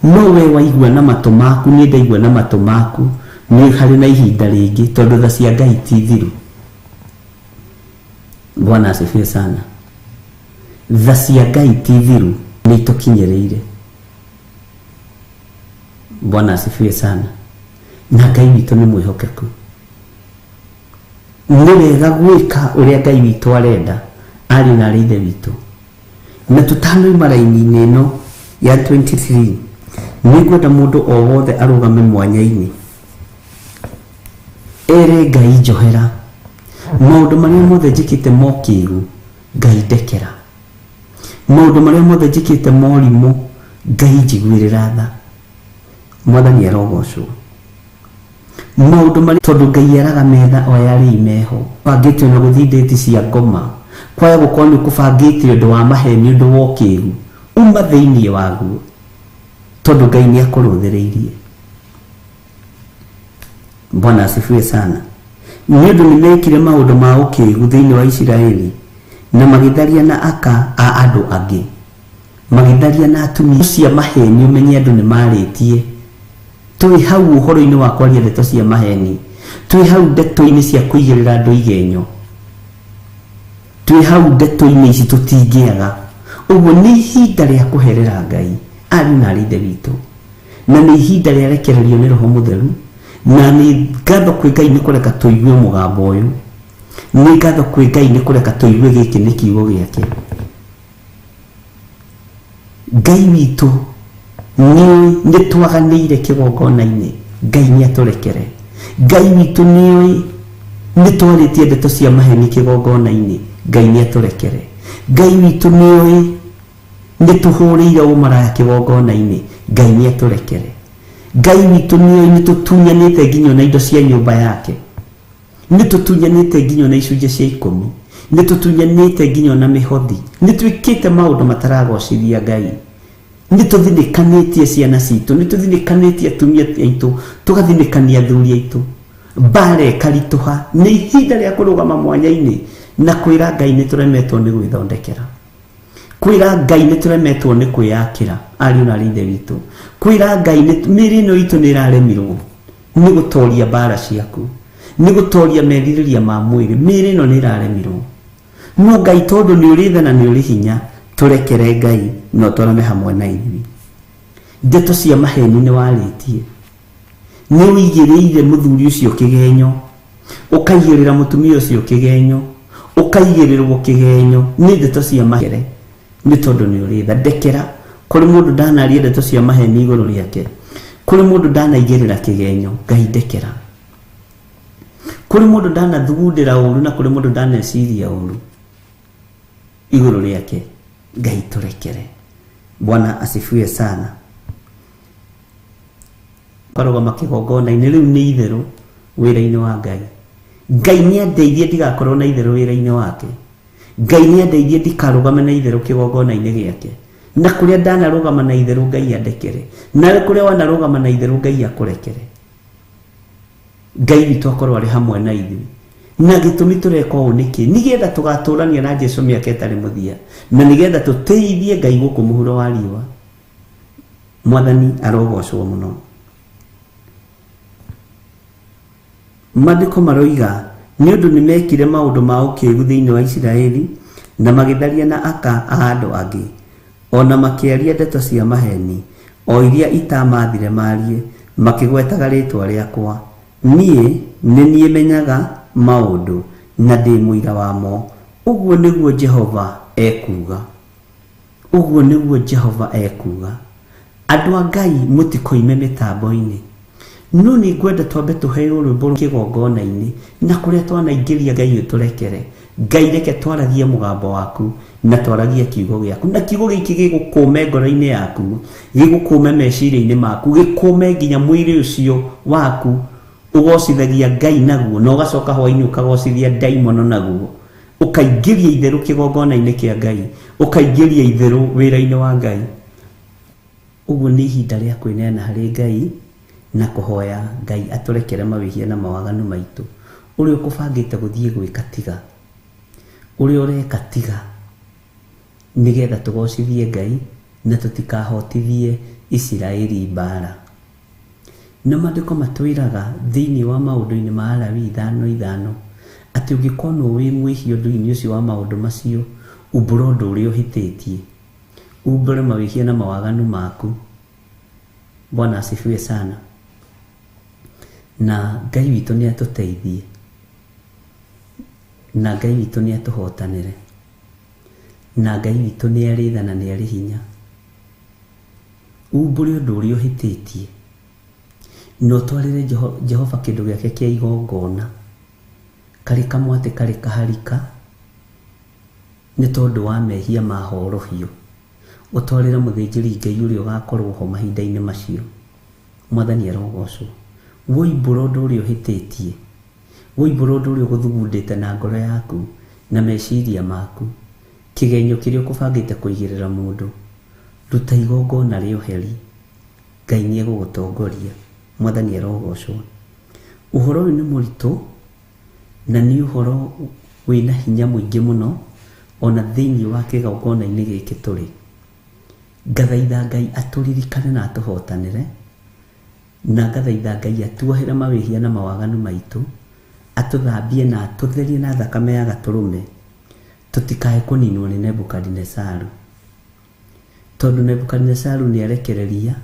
[SPEAKER 3] No we waigua na matũ maku, niĩ ndaigua na matũ maku, nĩ harĩ na ihinda rĩngĩ, tondũ tha cia Ngai ti thiru. Bwana asifiwe sana. Tha cia Ngai ti thiru, nĩ itũkinyĩrĩire. Bwana asifiwe sana. Na Ngai witũ nĩ mwĩhokeku. Nĩ wega gwĩka ũrĩa Ngai witũ arenda, ariũ na arĩ ithe witũ. Na tũtanoima raini-inĩ ĩno ya 23, nĩ ngwenda mũndũ o wothe arũgame mwanya-inĩ ere Ngai njohera maũndũ marĩa mothe njĩkĩte mokĩgu, Ngai ndekera maũndũ marĩa mothe njĩkĩte morimũ, Ngai njiguĩrĩra tha. Mwathani arogocwo. Maũndũ marĩa tondũ Ngai eraga metha o arĩi meho bangĩte ona gũthiĩ ndĩti cia ngoma kwaya gũkorwo nĩ ũkũbangĩte ũndũ wa maheni, ũndũ wa ũkĩgu, uma thĩinĩ waguo tondũ Ngai nĩ akũrũthĩrĩirie. Bwana asifiwe sana. Nĩ ũndũ nĩ mekire maũndũ ma ũkĩgu thĩinĩ wa Isiraeli na magĩtharia na aka a andũ angĩ, magĩtharia na atumia cia maheni, ũmenye andũ nĩ marĩtie. Twĩ hau ũhoro-inĩ wa kwaria ndeto cia maheni, twĩ hau ndeto-inĩ cia kũigĩrĩra andũ igenyo, twĩ hau ndeto-inĩ ici tũtingĩaga. Ũguo nĩ ihinda rĩa kũherera Ngai, ariũ na aarĩ Ithe witũ, na nĩ ihinda rĩa rekererio nĩ Roho Mũtheru, na nĩ ngatho kwĩ Ngai nĩ kũreka tũigue mũgambo ũyũ, nĩ ngatho kwĩ Ngai nĩ kũreka tũigue gĩkĩ nĩ kiugo gĩake. Ngai witũ nĩoĩ nĩ twaganĩire kĩgongona-inĩ, Ngai nĩ atũrekere. Ngai witũ nĩoĩ nĩ twarĩtie ndeto cia maheni kĩgongona-inĩ, Ngai nĩ atũrekere. Ngai witũ nĩoĩ nĩ tũhũrĩire ũmaraya kĩgongona-inĩ, Ngai nĩ atũrekere. Ngai witũ nĩoĩ nĩ tũtunyanĩte nginya ona indo cia nyũmba yake. Nĩ tũtunyanĩte nginya ona icunjĩ cia ikũmi, nĩ tũtunyanĩte nginya ona mĩhothi, nĩ twĩkĩte maũndũ mataragocithia Ngai. Nĩ tũthinĩkanĩtie ciana citũ, nĩ tũthinĩkanĩtie atumia aitũ, tũgathinĩkania athuri aitũ. Mbara ĩkaritũha. Nĩ ihinda rĩa kũrũgama mwanya-inĩ na kwĩra Ngai nĩ tũremetwo nĩ gwĩthondekera. Kwĩra Ngai nĩ tũremetwo nĩ kwĩyakĩra, ariũ na aarĩ a Ithe witũ. Kwĩra Ngai nĩ mĩĩrĩ ĩno itũ nĩ ĩraremirwo nĩ gũtoria mbara ciaku, nĩ gũtoria merirĩria ma mwĩrĩ. Mĩĩrĩ ĩno nĩ ĩraremirwo. No Ngai tondũ nĩ ũrĩ tha na nĩ ũrĩ hinya, tũrekere Ngai na ũtwarane hamwe na ithuĩ. Ndeto cia maheni nĩ warĩtie. Nĩ ũigĩrĩire mũthuri ũcio kĩgenyo, ũkaigĩrĩra mũtumia ũcio kĩgenyo, ũkaigĩrĩrwo kĩgenyo nĩ ndeto cia mahere nĩ tondũ nĩ ũrĩ tha. Ndekera, kũrĩ mũndũ ndanaria ndeto cia maheni igũrũ rĩake, kũrĩ mũndũ ndanaigĩrĩra kĩgenyo, Ngai ndekera. Kũrĩ mũndũ ndanathugundĩra ũru na kũrĩ mũndũ ndaneciria ũru igũrũ rĩake, Ngai tũrekere. Bwana asifiwe sana. Ũkarũgama kĩgongona-inĩ rĩu nĩ itherũ wĩra-inĩ wa Ngai. Ngai nĩ andeithie ndigakorwo na itherũ wĩra-inĩ wake. Ngai nĩ andeithie ndikarũgame na itherũ kĩgongona-inĩ gĩake. Na kũrĩa ndanarũgama na itherũ Ngai andekere. Nawe kũrĩa wanarũgama na itherũ Ngai akũrekere. Ngai witũ akorwo arĩ hamwe na ithuĩ. Na gĩtũmi tũreka ũũ nĩkĩ? Nĩgetha tũgatũrania na Jesu mĩaka ĩtarĩ mũthia. Na nĩgetha tũtĩithie Ngai gũkũ mũhuro wa riũa. Mwathani arogocwo mũno. Maandĩko maroiga, nĩ ũndũ nĩmekire maũndũ ma ũkĩgu thĩinĩ wa Isiraeli, na magĩtharia na aka a andũ angĩ, o na makĩaria ndeto cia maheni, o iria itaamaathire maarie, makĩgwetaga rĩĩtwa rĩakwa. Niĩ nĩ niĩ menyaga maũndũ, na ndĩ mũira wamo, ũguo nĩguo Jehova ekuuga. Ũguo nĩguo Jehova ekuuga. Andũ a Ngai mũtikoime mĩtambo-inĩ. No nĩ ngwenda twambe tũheo rwĩmbo kĩgongona-inĩ na kũrĩa twanaingĩria Ngai ũtũrekere. Ngai reke twaragie mũgambo waku na twaragie kiugo gĩaku. Na kiugo gĩkĩ gĩgũkũme ngoro-inĩ yaku, gĩgũkũme meciria-inĩ maku, gĩkũme nginya mwĩrĩ ũcio waku ũgocithagia Ngai naguo na ũgacoka hwainĩ ũkagocithia ndaimono naguo. Ũkaingĩria itherũ kĩgongona-inĩ kĩa Ngai, ũkaingĩria itherũ wĩra-inĩ wa Ngai. Ũguo nĩ ihinda rĩa kwĩneana harĩ Ngai na kũhoya Ngai atũrekere mawĩhia na mawaganu maitũ. Ũrĩa ũkũbangĩte gũthiĩ gwĩka tiga. Ũrĩa ũreka tiga. Nĩgetha tũgocithie Ngai na tũtikahotithie Isiraeli mbara. Na maandĩko matwĩraga thĩinĩ wa maũndũ-inĩ ma Alawii 5:5 atĩ ũngĩkonwo wĩ mwĩhia ũndũ-inĩ ũcio wa maũndũ macio, umbũra ũndũ ũrĩa ũhĩtĩtie. Umbũre mawĩhia na mawaganu maku. Bwana asifiwe sana. Na Ngai witũ nĩ atũteithie. Na Ngai witũ nĩ atũhotanĩre. Na Ngai witũ nĩ arĩ tha na nĩ arĩ hinya. Umbũre ũndũ ũrĩa ũhĩtĩtie, na ũtwarĩre Jehova kĩndũ gĩake kĩa igongona, karĩ kamwatĩ karĩ kaharika, nĩ tondũ wa mehia ma horohio, ũtwarĩre mũthĩnjĩri-Ngai ũrĩa ũgakorwo ho mahinda-inĩ macio. Mwathani arogocwo. Woimbũra ũndũ ũrĩa ũhĩtĩtie, woimbũra ũndũ ũrĩa ũgũthugundĩte na ngoro yaku na meciria maku, kĩgenyo kĩrĩa ũkũbangĩte kũigĩrĩra mũndũ, Ruta igongona rĩa ũheri, Ngai nĩ egũgũtongoria. Mwathani arogocwo. Ũhoro ũyũ nĩ mũritũ na nĩ ũhoro wĩna hinya mũingĩ mũno ona thĩinĩ wa kĩgongona-inĩ gĩkĩ tũrĩ. Ngathaitha Ngai atũririkane na atũhotanĩre. Na ngathaitha Ngai atuohere mawĩhia na mawaganu maitũ, atũthambie na atũtherie na thakame ya gatũrũme, tũtikae kũninwo nĩ Nebukadinesaru. Tondũ Nebukadinesaru nĩarekereria,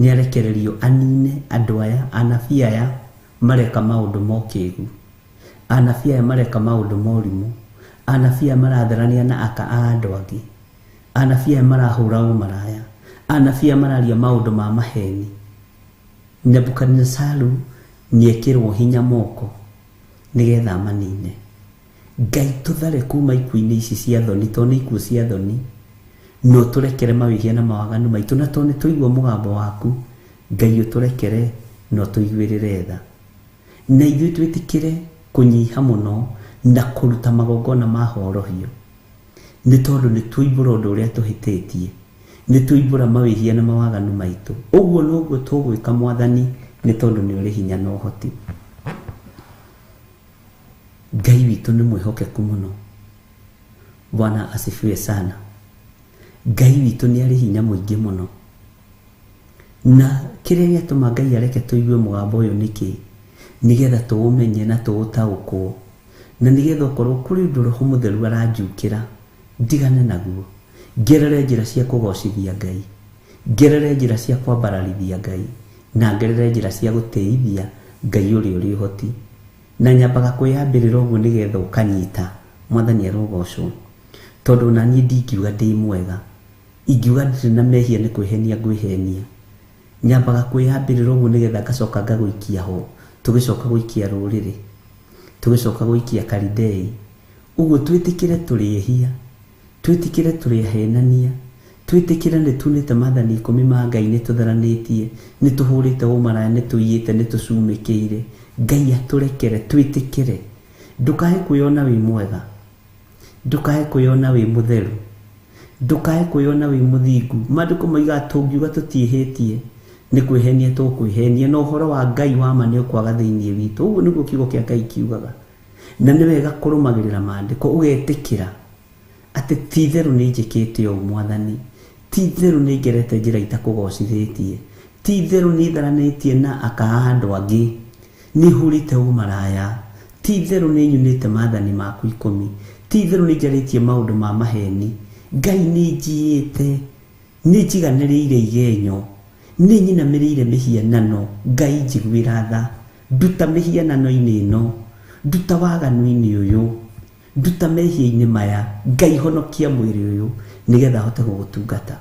[SPEAKER 3] nĩarekererio anine andũ aya, anabii aya mareka maũndũ ma ũkĩgu, anabii aya mareka maũndũ ma ũrimũ, anabii aya maratharania na aka a andũ angĩ, anabii aya marahũra ũmaraya, anabii aya mararia maũndũ ma maheni. Nebukadinesaru nĩekĩrwo hinya moko nĩgetha amanine. Ngai tũthare kuma ikuũ-inĩ ici cia thoni, tondũ nĩ ikuũ cia thoni, na ũtũrekere mawĩhia na mawaganu maitũ, na tondũ nĩtwaigua mũgambo waku, Ngai ũtũrekere na ũtũiguĩrĩre tha. Na ithuĩ twĩtĩkĩre kũnyiha mũno na kũruta magongona ma horohio, nĩ tondũ nĩtwoimbũra ũndũ ũrĩa tũhĩtĩtie, nĩtwoimbũra mawĩhia na mawaganu maitũ. Ũguo noguo tũgwĩka Mwathani, nĩ tondũ nĩ ũrĩ hinya na ũhoti. Ngai witũ nĩ mwĩhokeku mũno. Bwana asifiwe sana. Ngai witũ nĩ arĩ hinya mũingĩ mũno. Na kĩrĩa gĩatũma Ngai areke tũigue mũgambo ũyũ nĩkĩ? Nĩgetha tũũmenye na tũũtaũkwo, na nĩgetha okorwo kũrĩ ũndũ Roho Mũtheru aranjukĩra ndigane naguo, ngerere njĩra cia kũgocithia Ngai, ngerere njĩra cia kwambararithia Ngai, na ngerere njĩra cia gũtĩithia Ngai ũrĩa ũrĩ ũhoti. Na nyambaga kwĩyambĩrĩra ũguo nĩgetha ũkanyita. Mwathani arogocwo. Tondũ ona niĩ ndingiuga ndĩ mwega, ingiuga ndirĩ na mehia nĩ kwĩhenia ngwĩhenia. Nyambaga kwĩyambĩrĩra ũguo nĩgetha ngacoka ngagũikia ho, tũgĩcoka gũikia rũrĩrĩ, tũgĩcoka gũikia Kalidei. Ũguo twĩtĩkĩre tũrĩ ehia, twĩtĩkĩre tũrĩ ahenania, twĩtĩkĩre nĩ tunĩte maathani ikũmi ma Ngai, nĩ tũtharanĩtie, nĩ tũhũrĩte ũmaraya, nĩ tũiyĩte, nĩ tũcumĩkĩire. Ngai atũrekere, twĩtĩkĩre. Ndũkae kwĩyona wĩ mwega, ndũkae kwĩyona wĩ mũtheru, ndũkae kwĩyona wĩ mũthingu. Maandĩko moigaga tũngiuga tũtiĩhĩtie nĩ kwĩhenia tũkwĩhenia, na ũhoro wa Ngai wa ma nĩ ũkwaga thĩinĩ witũ. Ũguo nĩguo kiugo kĩa Ngai kiugaga. Na nĩ wega kũrũmagĩrĩra maandĩko, ũgetĩkĩra atĩ ti itherũ nĩ njĩkĩte ũũ Mwathani, ti itherũ nĩ ngerete njĩra itakũgocithĩtie, ti itherũ nĩ tharanĩtie na aka a andũ angĩ, nĩ hũrĩte ũmaraya, ti itherũ nĩ nyunĩte maathani maku ikũmi, ti itherũ nĩ njarĩtie maũndũ ma maheni. Ngai nĩ njiĩte, nĩ njiganĩrĩire igenyo, nĩ nyinamĩrĩire mĩhianano. Ngai njiguĩra tha, nduta mĩhianano-inĩ ĩno, nduta waganu-inĩ ũyũ, nduta mehia-inĩ maya. Ngai honokia mwĩrĩ ũyũ nĩgetha hote gũgũtungata.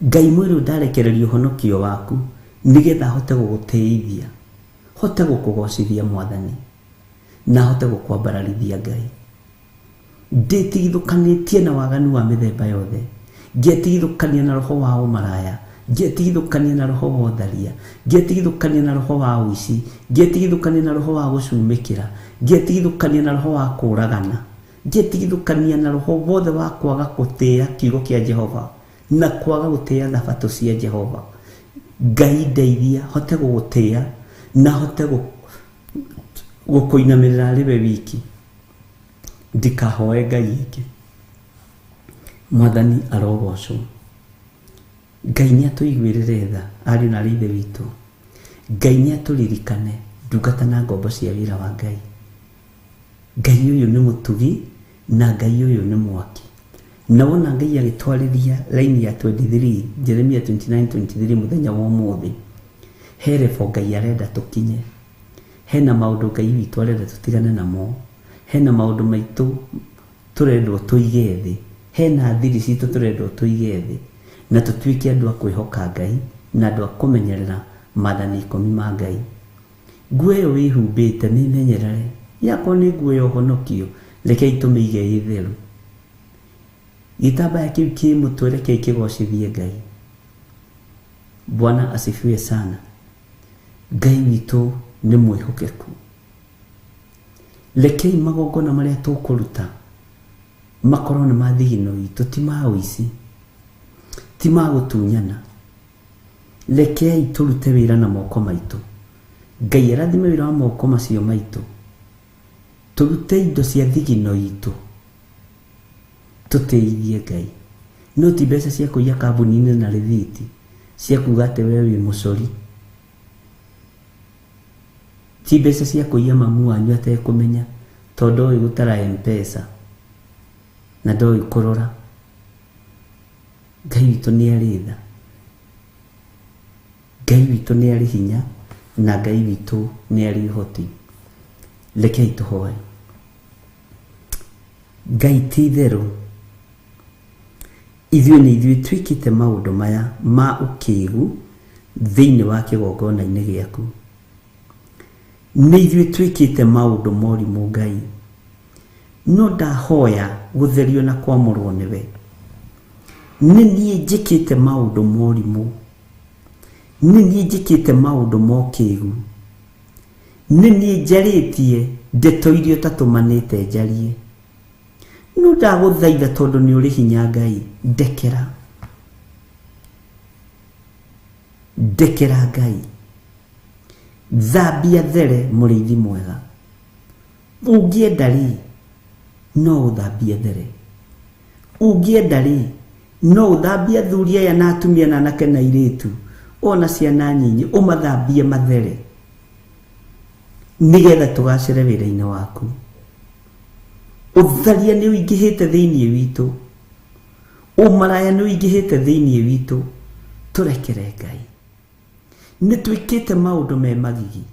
[SPEAKER 3] Ngai mwĩrĩ ũyũ ndarekereria ũhonokio waku nĩgetha hote gũgũtĩithia, hote gũkũgocithia Mwathani, na hote gũkwambararithia Ngai. Ndĩtigithũkanĩtie na waganu wa mĩthemba yothe, ngĩtigithũkania na roho wa ũmaraya, ngĩtigithũkania na roho wa ũtharia, ngĩtigithũkania na roho wa ũici, ngĩtigithũkania na roho wa gũcumĩkĩra, ngĩtigithũkania na roho wa kũragana, ngĩtigithũkania na roho wothe wa kwaga gũtĩĩa kiugo kĩa Jehova na kwaga gũtĩĩa thabatũ cia Jehova. Ngai ndeithia hote gũgũtĩĩa na hote gũkũinamĩrĩra arĩ we wiki, ndikahoe Ngai ĩngĩ. Mwathani arogocwo. Ngai nĩ atũiguĩrĩre tha, ariũ na aarĩ a Ithe witũ. Ngai nĩ atũririkane ndungata na ngombo cia wĩra wa Ngai. Ngai ũyũ nĩ mũtugi na Ngai ũyũ nĩ mwaki. Na wona Ngai agĩtwarĩria line ya 23, Jeremia 29:23 mũthenya wa ũmũthĩ, he level Ngai arenda tũkinye. Hena maũndũ Ngai witũ arenda tũtigane namo, hena maũndũ maitũ tũrendwo tũige thĩ, hena thiri citũ tũrendwo tũige thĩ, na tũtuĩke andũ a kwĩhoka Ngai na andũ a kũmenyerera maathani ikũmi ma Ngai. Nguo ĩyo wĩhumbĩte mĩmenyerere, yakorwo nĩ nguo ya ũhonokio, rekei tũmĩige ĩ theru. Gĩtambaya kĩu kĩ mũtwe rekei kĩgocithie Ngai. Bwana asifiwe sana. Ngai witũ nĩ mwĩhokeku. Rekei magongona marĩa tũkũruta makorwo nĩ ma thigino itũ, ti ma ũici, ti ma gũtunyana. Rekei tũrute wĩra na moko maitũ. Ngai arathime wĩra wa moko macio maitũ. Tũrute indo cia thigino itũ, tũtĩithie Ngai. No ti mbeca cia kũiya kambuni-inĩ na rĩthiti. Cia kuga atĩ we wĩ mũcori. Ti mbeca cia kũiya mamu wanyu atekũmenya tondũ ndoĩ gũtara Mpesa na ndoĩ kũrora. Ngai witũ nĩ arĩ tha. Ngai witũ nĩ arĩ hinya na Ngai witũ nĩ arĩ ũhoti. Rekei tũhoe. Ngai ti itherũ ithuĩ nĩ ithuĩ twĩkĩte maũndũ maya ma ũkĩgu thĩinĩ wa kĩgongona-inĩ gĩaku. Nĩ ithuĩ twĩkĩte maũndũ morimũ Ngai. No ndahoya gũtherio na kwamũrwo nĩwe. Nĩ niĩ njĩkĩte maũndũ morimũ. Nĩ niĩ njĩkĩte maũndũ ma ũkĩgu. Nĩ niĩ njarĩtie ndeto iria ũtatũmanĩte njarie. No ndagũthaitha tondũ nĩ ũrĩ hinya Ngai, ndekera. Ndekera Ngai. Thambia there mũrĩithi mwega. Ũngĩenda rĩ, no ũthambie there. Ũngĩenda rĩ, no ũthambie athuri aya na atumia na anake na airĩtu, ona ciana nyinyi, ũmathambie mathere, nĩgetha tũgacĩre wĩra-inĩ waku. Ũtharia nĩ ũingĩhĩte thĩinĩ witũ, ũmaraya nĩ ũingĩhĩte thĩinĩ witũ, tũrekere Ngai. Nĩ twĩkĩte maũndũ me magigi,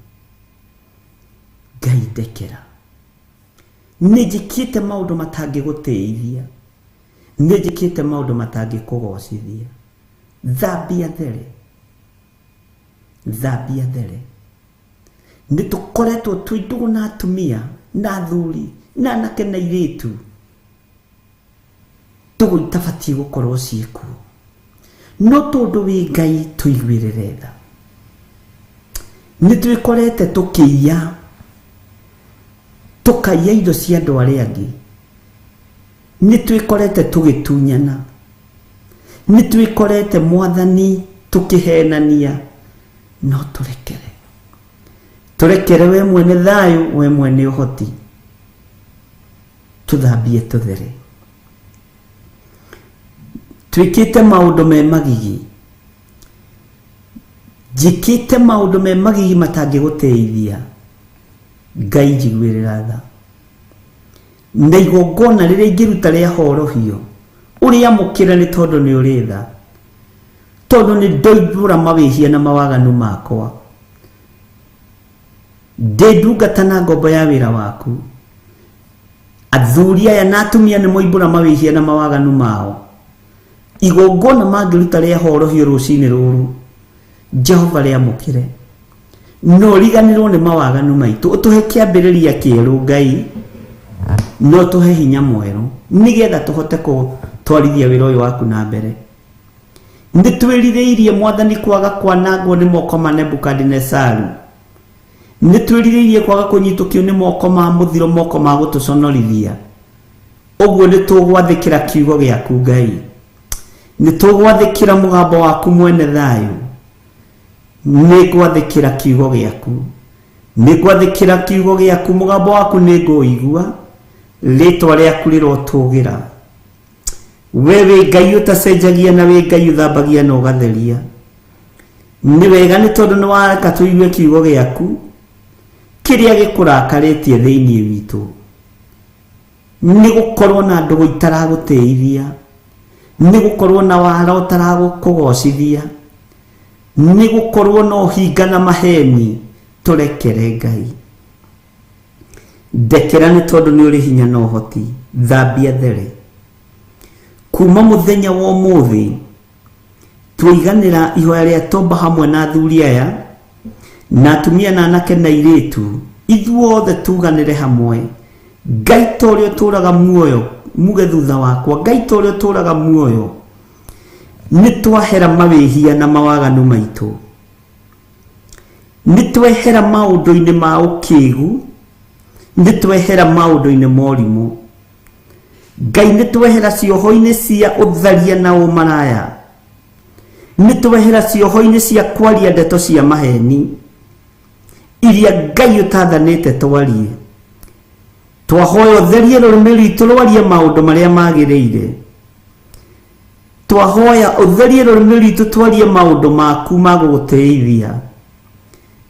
[SPEAKER 3] Ngai ndekera. Nĩ njĩkĩte maũndũ matangĩgũtĩithia, nĩ njĩkĩte maũndũ matangĩkũgocithia. Thambia there, thambia there. Nĩ tũkoretwo twĩ ndũgũ na atumia na athuri na anake na airĩtu, ndũgũ itabatiĩ gũkorwo ciĩkuo, no tondũ wĩ Ngai tũiguĩrĩre tha. Nĩ twĩkorete tũkĩiya, tũkaiya indo cia andũ arĩa angĩ, nĩ twĩkorete tũgĩtunyana, nĩ twĩkorete Mwathani tũkĩhenania, no tũrekere. Tũrekere we mwene thayũ, we mwene ũhoti, tũthambie tũthere. Twĩkĩte maũndũ me magigi, njĩkĩte maũndũ me magigi matangĩgũtĩithia, Ngai njiguĩrĩra tha. Na igongona rĩrĩa ingĩruta rĩa horohio, ũrĩamũkĩre nĩ tondũ nĩ ũrĩ tha, tondũ nĩ ndoimbũra mawĩhia na mawaganu makwa. Ndĩ ndungata na ngombo ya wĩra waku. Athuri aya na atumia nĩ moimbũra mawĩhia na mawaganu mao. Igongona mangĩruta rĩa horohio rũcinĩ rũrũ, Jehova rĩamũkĩre. No riganĩrwo nĩ mawaganu maitũ, ũtũhe kĩambĩrĩria kĩerũ Ngai, na ũtũhe hinya mwerũ, nĩgetha tũhote gũtwarithia wĩra ũyũ waku na mbere. Nĩ twĩrirĩirie Mwathani kwaga kwanangwo nĩ moko ma Nebukadinesaru. Nĩ twĩrirĩirie kwaga kũnyitũkio nĩ moko ma mũthiro, moko ma gũtũconorithia. Ũguo nĩ tũgwathĩkĩra kiugo gĩaku Ngai. Nĩ tũgwathĩkĩra mũgambo waku mwene thayũ. Nĩ ngwathĩkĩra kiugo gĩaku. Nĩ ngwathĩkĩra kiugo gĩaku, mũgambo waku nĩ ngũũigua. Rĩtwa rĩaku rĩrotũgĩra. We wĩ Ngai ũtacenjagia na wĩ Ngai ũthambagia na ũgatheria. Nĩ wega nĩ tondũ nĩ wareka tũigue kiugo gĩaku kĩrĩa gĩkũrakarĩtie thĩinĩ witũ. Nĩ gũkorwo na ndũgũ itaragũtĩithia, nĩ gũkorwo na wara ũtaragũkũgocithia, nĩ gũkorwo na ũhinga na maheni, tũrekere Ngai. Ndekera nĩ tondũ nĩ ũrĩ hinya na ũhoti, thambia there. Kuma mũthenya wa ũmũthĩ, Tũiganĩra ihoya rĩa tomba hamwe na athuri aya na atumia na anake na airĩtu, ithuothe tuganĩre hamwe. Ngai ta ũrĩa ũtũraga muoyo, muge thutha wakwa, Ngai ta ũrĩa ũtũraga muoyo, nĩ twahera mawĩhia na mawaganu maitũ. Nĩ twehera maũndũ-inĩ ma ũkĩgu, nĩ twehera maũndũ-inĩ ma ũrimũ. Ngai nĩ twehera cioho-inĩ cia ũtharia na ũmaraya, nĩ twehera cioho-inĩ cia kwaria ndeto cia maheni iria Ngai ũtathanĩte twarie. Twahoya ũtherie rũrĩmĩ rwitũ rwarie maũndũ marĩa magĩrĩire. Twahoya ũtherie rũrĩmĩ rwitũ twarie maũndũ maku ma gũgũtĩithia.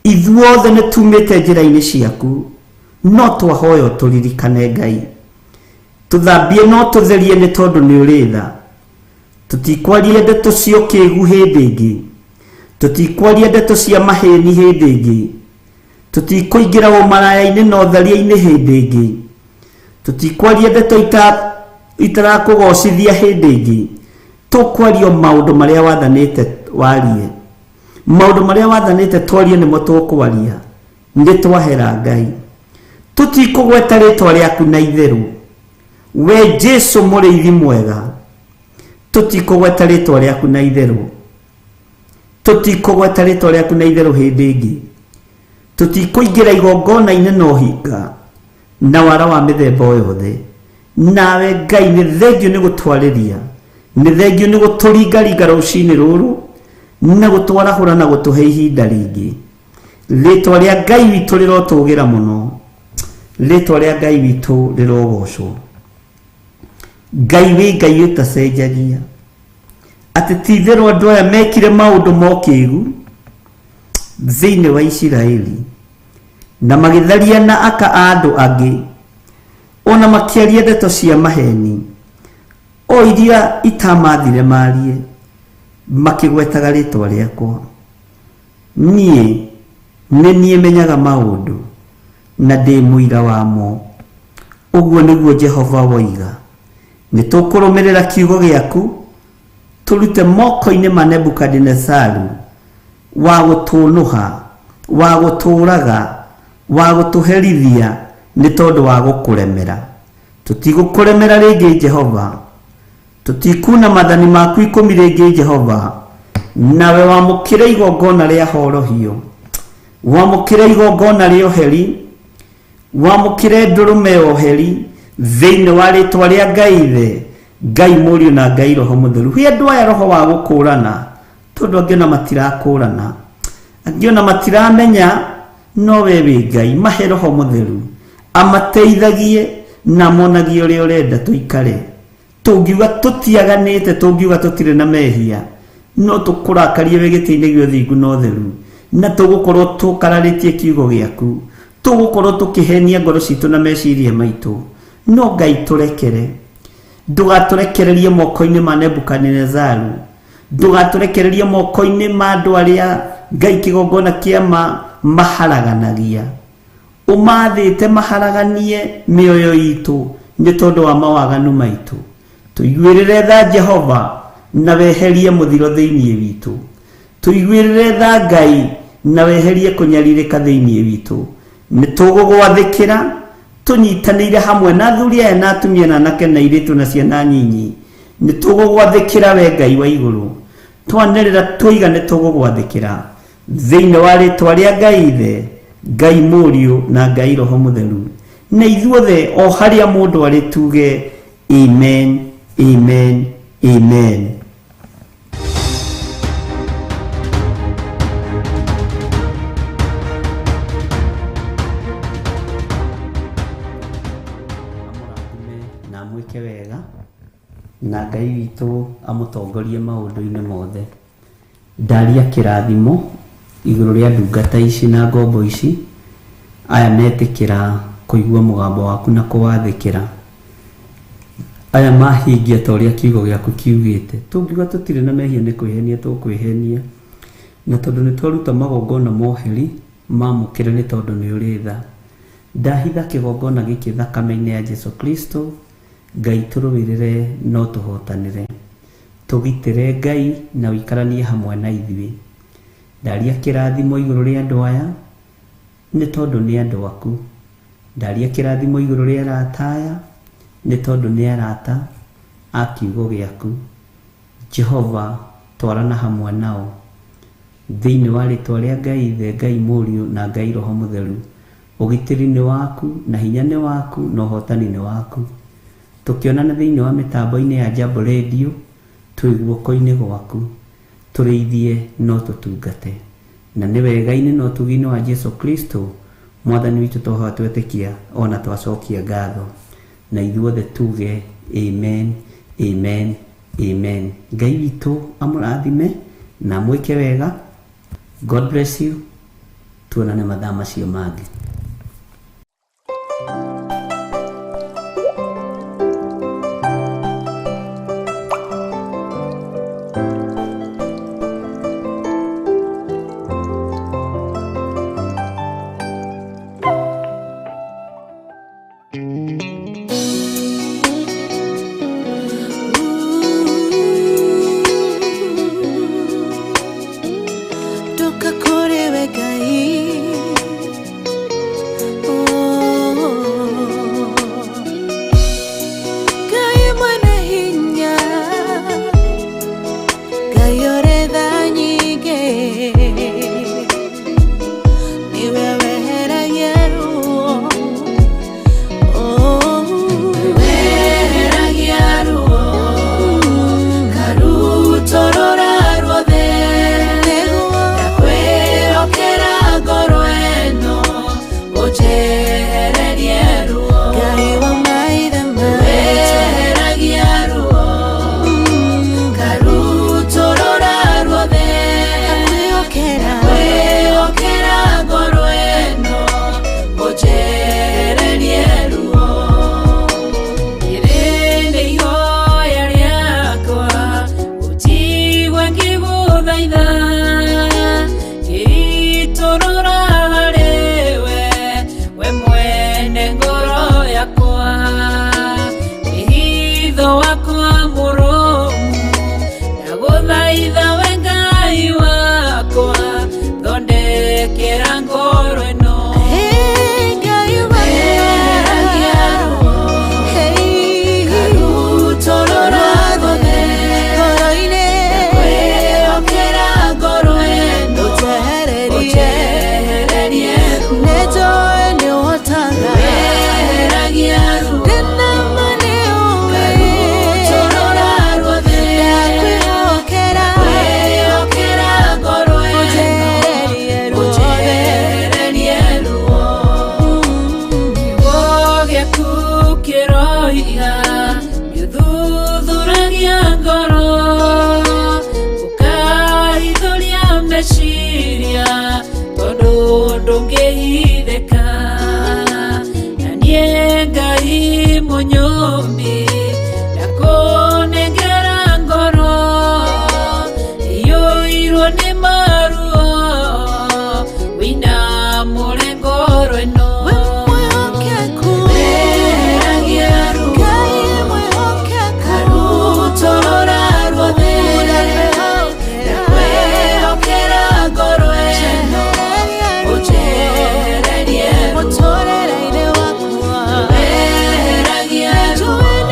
[SPEAKER 3] Ithuothe nĩ tumĩte njĩra-inĩ ciaku, no twahoya ũtũririkane Ngai. Tũthambie no tũtherie nĩ tondũ nĩ ũrĩ tha. Tũtikwaria ndeto cia ũkĩgu hĩndĩ ĩngĩ. Tũtikwaria ndeto cia maheni hĩndĩ ĩngĩ. Tũtikũingĩra ũmaraya-inĩ na ũtharia-inĩ hĩndĩ ĩngĩ. Tũtikwaria ndeto itarakũgocithia hĩndĩ ĩngĩ. Tũkwaria maũndũ marĩa wathanĩte warie. Maũndũ marĩa wathanĩte twarie nĩmo tũkwaria. Nĩ twahera Ngai. Tũtikũgweta rĩtwa rĩaku na itherũ. We Jesu mũrĩithi mwega. Tũtikũgweta rĩtwa rĩaku na itherũ. Tũtikũgweta rĩtwa rĩaku na itherũ hĩndĩ ĩngĩ. Tũtikũingĩra igongona-inĩ na ũhinga na wara wa mĩthemba o yothe. Nawe Ngai nĩ thengio nĩ gũtwarĩria, nĩ thengio nĩ gũtũringaringa rũcinĩ rũrũ na gũtwarahũra na gũtũhe ihinda rĩngĩ. Rĩtwa rĩa Ngai witũ rĩrotũgĩra mũno. Rĩtwa rĩa Ngai witũ rĩrogocwo. Ngai wĩ Ngai ũtacenjagia. Atĩ ti itherũ andũ aya mekire maũndũ ma ũkĩgu thĩinĩ wa Isiraeli na magĩtharia na aka a andũ angĩ, ona makĩaria ndeto cia maheni o iria itamathire marie, makĩgwetaga rĩtwa rĩakwa. Niĩ nĩ niĩ menyaga maũndũ na ndĩ mũira wamo. Ũguo nĩguo Jehova woiga. Nĩ tũkũrũmĩrĩra kiugo gĩaku, tũrute moko-inĩ ma Nebukadinezaru wa gũtũnũha, wa gũtũũraga, wa gũtũherithia nĩ tondũ wa gũkũremera. Tũtigũkũremera rĩngĩ Jehova. Tũtikuna mathani maku ikũmi rĩngĩ Jehova. Nawe wamũkĩre igongona rĩa horohio, wamũkĩre igongona rĩa ũheri, wamũkĩre ndũrũme ya ũheri thĩinĩ wa rĩtwa rĩa Ngai Ithe, Ngai Mũriũ na Ngai Roho Mũtheru. Hĩ andũ aya roho wa gũkũrana, tondũ angĩ ona matirakũrana, angĩ ona matiramenya no we wĩ Ngai. Mahe Roho Mũtheru amateithagie na monagie ũrĩa ũrenda tũikare. Tũngiuga tũtiaganĩte, tũngiuga tũtirĩ na mehia, no tũkũrakarie wĩ gĩtĩ-inĩ gĩa ũthingu na ũtheru, na tũgũkorwo tũkararĩtie kiugo gĩaku, tũgũkorwo tũkĩhenia ngoro citũ na meciria maitũ. No Ngai tũrekere. Ndũgatũrekererie moko-inĩ ma Nebukadinezaru. Ndũgatũrekererie moko-inĩ ma andũ arĩa Ngai kĩgongona kĩa ma maharaganagia. Ũmathĩte maharaganie mĩoyo itũ nĩ tondũ wa mawaganu maitũ. Tũiguĩrĩre tha Jehova na weherie mũthiro thĩinĩ witũ. Tũiguĩrĩre tha Ngai na weherie kũnyarirĩka thĩinĩ witũ. Nĩ tũgũgwathĩkĩra tũnyitanĩire hamwe na athuri aya na atumia na anake na airĩtu na ciana nyinyi. Nĩ tũgũgwathĩkĩra we Ngai wa igũrũ. Twanĩrĩra twoiga nĩ tũgũgwathĩkĩra. Thĩinĩ wa rĩtwa rĩa Ngai Ithe, Ngai Mũriũ na Ngai Roho Mũtheru. Na ithuothe o harĩa mũndũ arĩ tuge amen, amen, amen. Amũrathime na amwĩke wega, na Ngai witũ amũtongorie maũndũ-inĩ mothe. Ndaria kĩrathimo igũrũ rĩa ndungata ici na ngombo ici, aya metĩkĩra kũigua mũgambo waku na kũwathĩkĩra, aya mahingia ta ũrĩa kiugo gĩaku kiugĩte. Tũngiuga tũtirĩ na mehia nĩ kwĩhenia tũkwĩhenia, na tondũ nĩ twaruta magongona ma ũheri, mamũkĩre nĩ tondũ nĩ ũrĩ tha. Ndahitha kĩgongona gĩkĩ thakame-inĩ ya Jesu Kristo, Ngai tũrũĩrĩre no tũhotanĩre. Tũgitĩre Ngai na ũikaranie hamwe na ithuĩ. Ndaria kĩrathimo igũrũ rĩa andũ aya nĩ tondũ nĩ andũ aku. Ndaria kĩrathimo igũrũ rĩa arata aya nĩ tondũ nĩ arata a kiugo gĩaku. Jehova twarana hamwe nao. Thĩinĩ wa rĩtwa rĩa Ngai Ithe, Ngai Mũriũ na Ngai Roho Mũtheru. Ũgitĩri nĩ waku na hinya nĩ waku na ũhotani nĩ waku. Tũkĩonana thĩinĩ wa mĩtambo-inĩ ya Jambo Radio, twĩ guoko-inĩ gwaku. Tũrĩithie no tũtungate. Na nĩ wega-inĩ na ũtugi-inĩ wa Jesu Kristo, Mwathani witũ twahoya twetĩkia o na twacokia ngatho. Na ithuothe tuge amen, amen, Amen. Ngai witũ amũrathime na mwĩke wega. God bless you. Tuonane mathaa macio mangĩ.
[SPEAKER 4] Ndoka kũrĩ we Ngai. Oh. Ngai mwene hinya, Ngai ũrĩ tha nyingĩ, nĩwe weheragia ruo. Oh.
[SPEAKER 2] Weheragia ruo karutorora ruothe.
[SPEAKER 4] Nĩguo.
[SPEAKER 2] Ndakwĩhokera ngoro ĩno ũnjehererie ruo.
[SPEAKER 4] Ngai wa maithe maitũ.
[SPEAKER 2] Weheragia ruo karutorora ruothe.
[SPEAKER 4] Ndakwĩhokera.
[SPEAKER 2] Ndakwĩhokera ngoro ĩno ũnjehererie ruo. Rĩrĩ nĩ ihoya rĩakwa ũnjigue ngĩgũthaitha, ngĩitũrũra harĩwe we mwene ngoro yakwa. Wĩhitho wakwa mũrũmu ndagũthaitha we Ngai wakwa, thondekera ngoro ĩno.
[SPEAKER 4] Hey, Ngai wa
[SPEAKER 2] Weheragia ruo
[SPEAKER 4] Hey.
[SPEAKER 2] karutorora ruothe.
[SPEAKER 4] Ngoro-inĩ.
[SPEAKER 2] Ndakwĩhokera ngoro ĩno
[SPEAKER 4] Ũnjehererie.
[SPEAKER 2] ũnjehererie ruo.
[SPEAKER 4] Nĩnjũĩ nĩũhotaga.
[SPEAKER 2] Weheragia ruo
[SPEAKER 4] Ndĩna ma nĩũĩ.
[SPEAKER 2] karutorora ruothe.
[SPEAKER 4] Ndakwĩhokera.
[SPEAKER 2] Ndakwĩhokera ngoro ĩno
[SPEAKER 4] Ũnjehererie ruothe.
[SPEAKER 2] ũnjehererie ruo. Kiugo gĩaku kĩroiga nĩũthuthuragia ngoro, ũkahithũria meciria tondũ ndũngĩhithĩka. Na niĩ Ngai mũnyũmbi ndakũnengera ngoro iyũirwo nĩ maruo, wĩinamũre ngoro ĩno.
[SPEAKER 4] We mwĩhokeku.
[SPEAKER 2] Weheragia ruo
[SPEAKER 4] Ngai mwĩhokeku.
[SPEAKER 2] karutorora ruothe.
[SPEAKER 4] Ndakwĩhokera.
[SPEAKER 2] Ndakwĩhokera ngoro ĩno
[SPEAKER 4] Ũnjehererie
[SPEAKER 2] ũnjehererie ruo.
[SPEAKER 4] Mũtũrĩre-inĩ wakwa.
[SPEAKER 2] Weheragia ruo
[SPEAKER 4] Nĩnjũĩ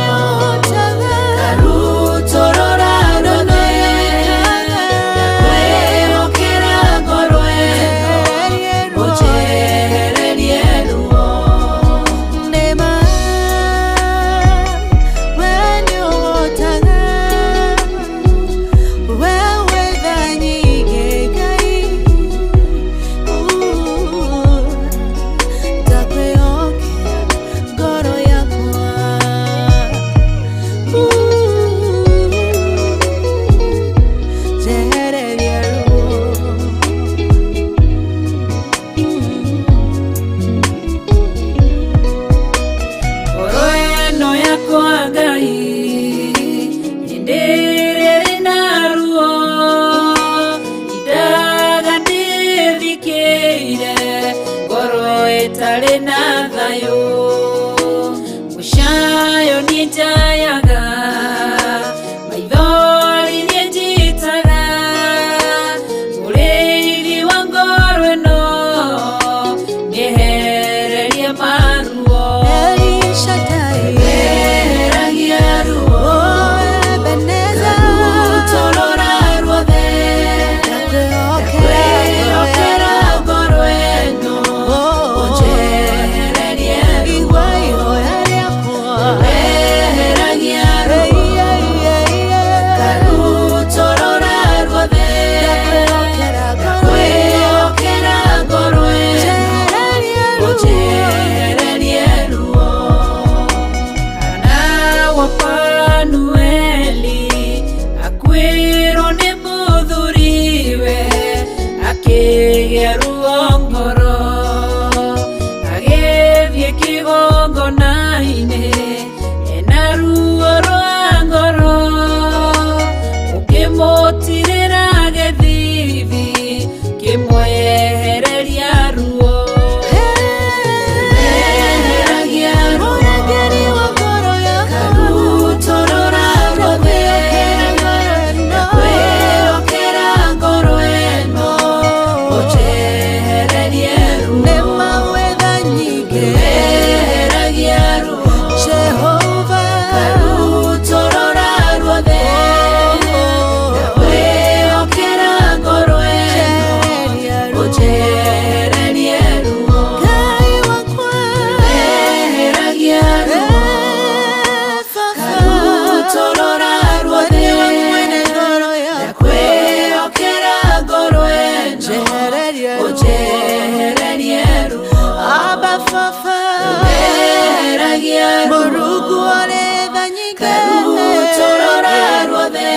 [SPEAKER 2] ruo
[SPEAKER 4] Mũrungu ũrĩ tha nyingĩ
[SPEAKER 2] Ngarutũrũra ruothe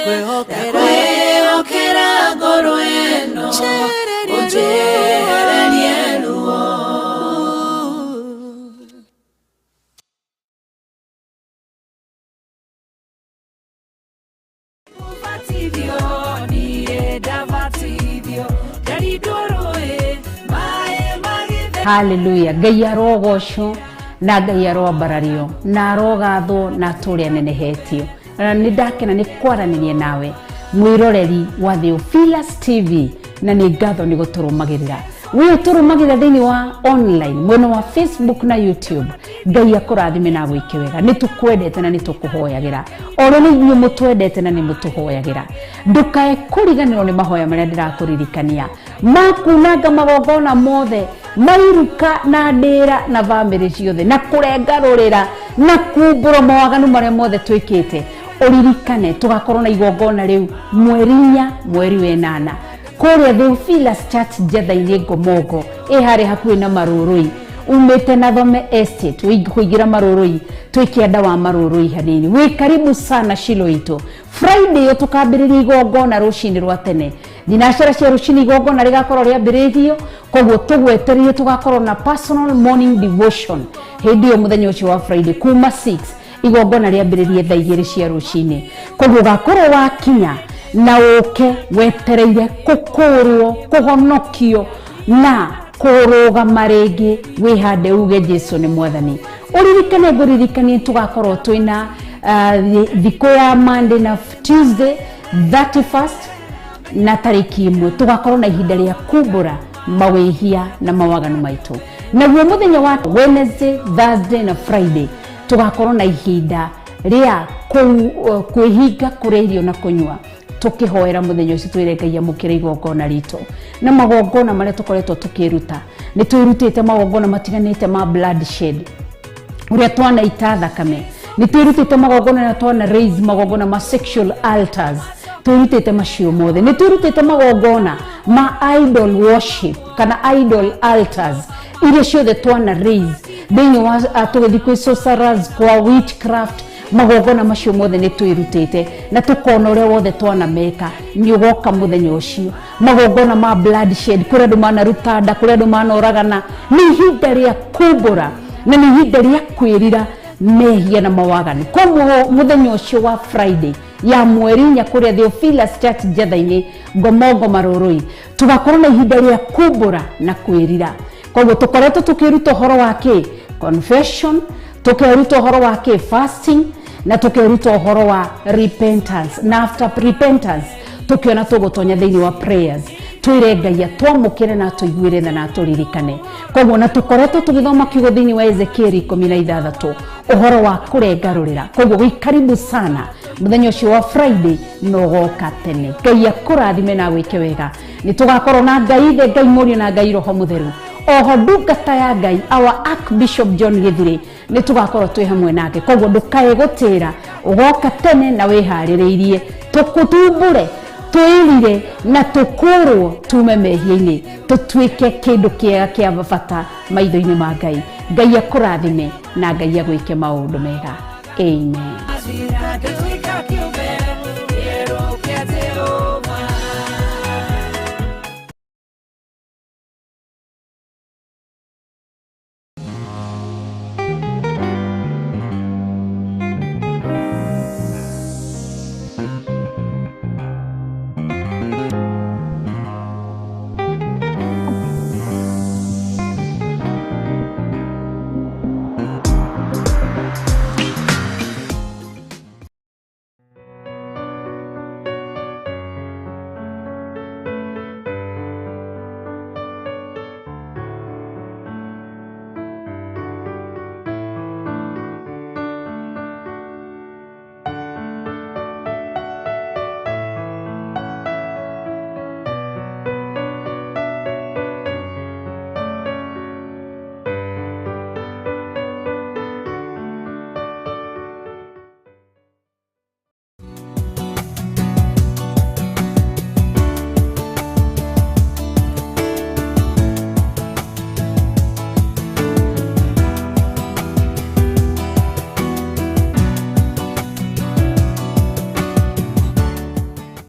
[SPEAKER 4] Ndakwĩhokera
[SPEAKER 2] Ndakwĩhokera ngoro ĩno
[SPEAKER 4] Njehererie
[SPEAKER 2] Ũnjehererie ruo Kũbatithio niĩ ndabatithio ndarindwo rũĩ maĩ magĩtherũka.
[SPEAKER 5] Haleluya. Ngai arogocwo na Ngai aroambarario na arogathwo na atũre anenehetio. Na nĩ ndakena nĩ kwaranĩria nawe mwĩroreri wa Theophilus TV, na nĩ ngatho nĩ gũtũrũmagĩrĩra. We ũtũrũmagĩrĩra thĩinĩ wa online mwena wa Facebook na YouTube. Ngai akũrathime na agwĩke wega. Nĩ tũkwendete na nĩ tũkũhoyagĩra. O ũrĩa nĩ inyuĩ mũtwendete na nĩ mũtũhoyagĩra. Ndũkae kũriganĩrwo nĩ mahoya marĩa ndĩrakũririkania makunanga magongona mothe mairuka na ndĩra na bamĩrĩ ciothe na kũrengarũrĩra na kumbũra mawaganu marĩa mothe twĩkĩte. Ũririkane tũgakorwo na igongona rĩu mweri 4 mweri wa 8 kũrĩa Theophilus Church Njetha-inĩ Ngomongo, ĩ harĩa hakuhĩ na Marũrũi, umĩte na Thome Estate kũingĩra Marũrũi, twĩ kĩanda wa Marũrũi hanini. Wĩ karibu sana Shilo itũ. Friday ĩyo tũkambĩrĩria igongona rũcinĩ rwa tene thinacara cia rũcinĩ, igongona rĩgakorwo rĩambĩrĩirio, koguo tũgwetereire tũgakorwo na personal morning devotion hĩndĩ ĩyo mũthenya ũcio wa Friday kuma 6, igongona rĩambĩrĩrie thaa 2 cia rũcinĩ. Koguo ũgakorwo wakinya na ũke wetereire kũkũrwo, kũhonokio na kũrũgama rĩngĩ, wĩhande uge Jesu nĩ mwathani. Ũririkane ngũririkanie tũgakorwo twĩna thikũ ya Monday na Tuesday 31st na tarĩki 1, tũgakorwo na ihinda rĩa kumbũra mawĩhia na mawaganu maitũ. Naguo mũthenya wa Wednesday, Thursday na Friday tũgakorwo na ihinda rĩa kwĩhinga kũrĩa irio na kũnyua, tũkĩhoera mũthenya ũcio twĩre Ngai amũkĩre igongona ritũ na magongona marĩa tũkoretwo tũkĩruta. Nĩ twĩrutĩte magongona matiganĩte ma bloodshed, ũrĩa twanaita thakame. Nĩ twĩrutĩte magongona na twana raise magongona ma sexual altars, twĩrutĩte macio mothe. Nĩ twĩrutĩte magongona ma idol worship kana idol altars iria ciothe twana raise thĩinĩ wa tũgĩthiĩ kwĩ sorcerers, kwa witchcraft. Magongona macio mothe nĩ twĩrutĩte na tũkona ũrĩa wothe twanameka. Nĩ ũgoka mũthenya ũcio magongona ma bloodshed, kũrĩa andũ manaruta nda, kũrĩa andũ manoragana. Nĩ ihinda rĩa kumbũra na nĩ ihinda rĩa kwĩrira mehia na mawaganu. Koguo mũthenya ũcio wa Friday ya mweri 4 kũrĩa Theophilus Church Njetha-inĩ Ngomongo Marũrũi, tũgakorwo na ihinda rĩa kumbũra na kwĩrira. Koguo tũkoretwo tũkĩruta ũhoro wa kĩ confession, tũkeruta ũhoro wa kĩ fasting, na tũkeruta ũhoro wa repentance. Na after repentance tũkĩona tũgũtonya thĩinĩ wa prayers, twĩre Ngai atwamũkĩre na atũiguĩre tha na atũririkane. Koguo na tũkoretwo tũgĩthoma kiugo thĩinĩ wa Ezekieli 16 ũhoro wa kũrengarũrĩra. Koguo wĩ karibu sana mũthenya ũcio wa Friday na ũgoka tene. Ngai akũrathime na agwĩke wega. Nĩ tũgakorwo na Ngai Ithe, Ngai Mũriũ na Ngai Roho Mũtheru. Oho ndungata ya Ngai our Archbishop John Gĩthirĩ nĩ tũgakorwo twĩ hamwe nake. Koguo ndũkae gũtĩra, ũgoka tene na wĩharĩrĩirie tũkũtumbũre, twĩrire na tũkũrwo tume mehia-inĩ, tũtuĩke kĩndũ kĩega kĩa bata maitho-inĩ ma Ngai. Ngai akũrathime na Ngai agwĩke maũndũ mega. Amen.
[SPEAKER 2] Ngatuĩka kĩũmbe.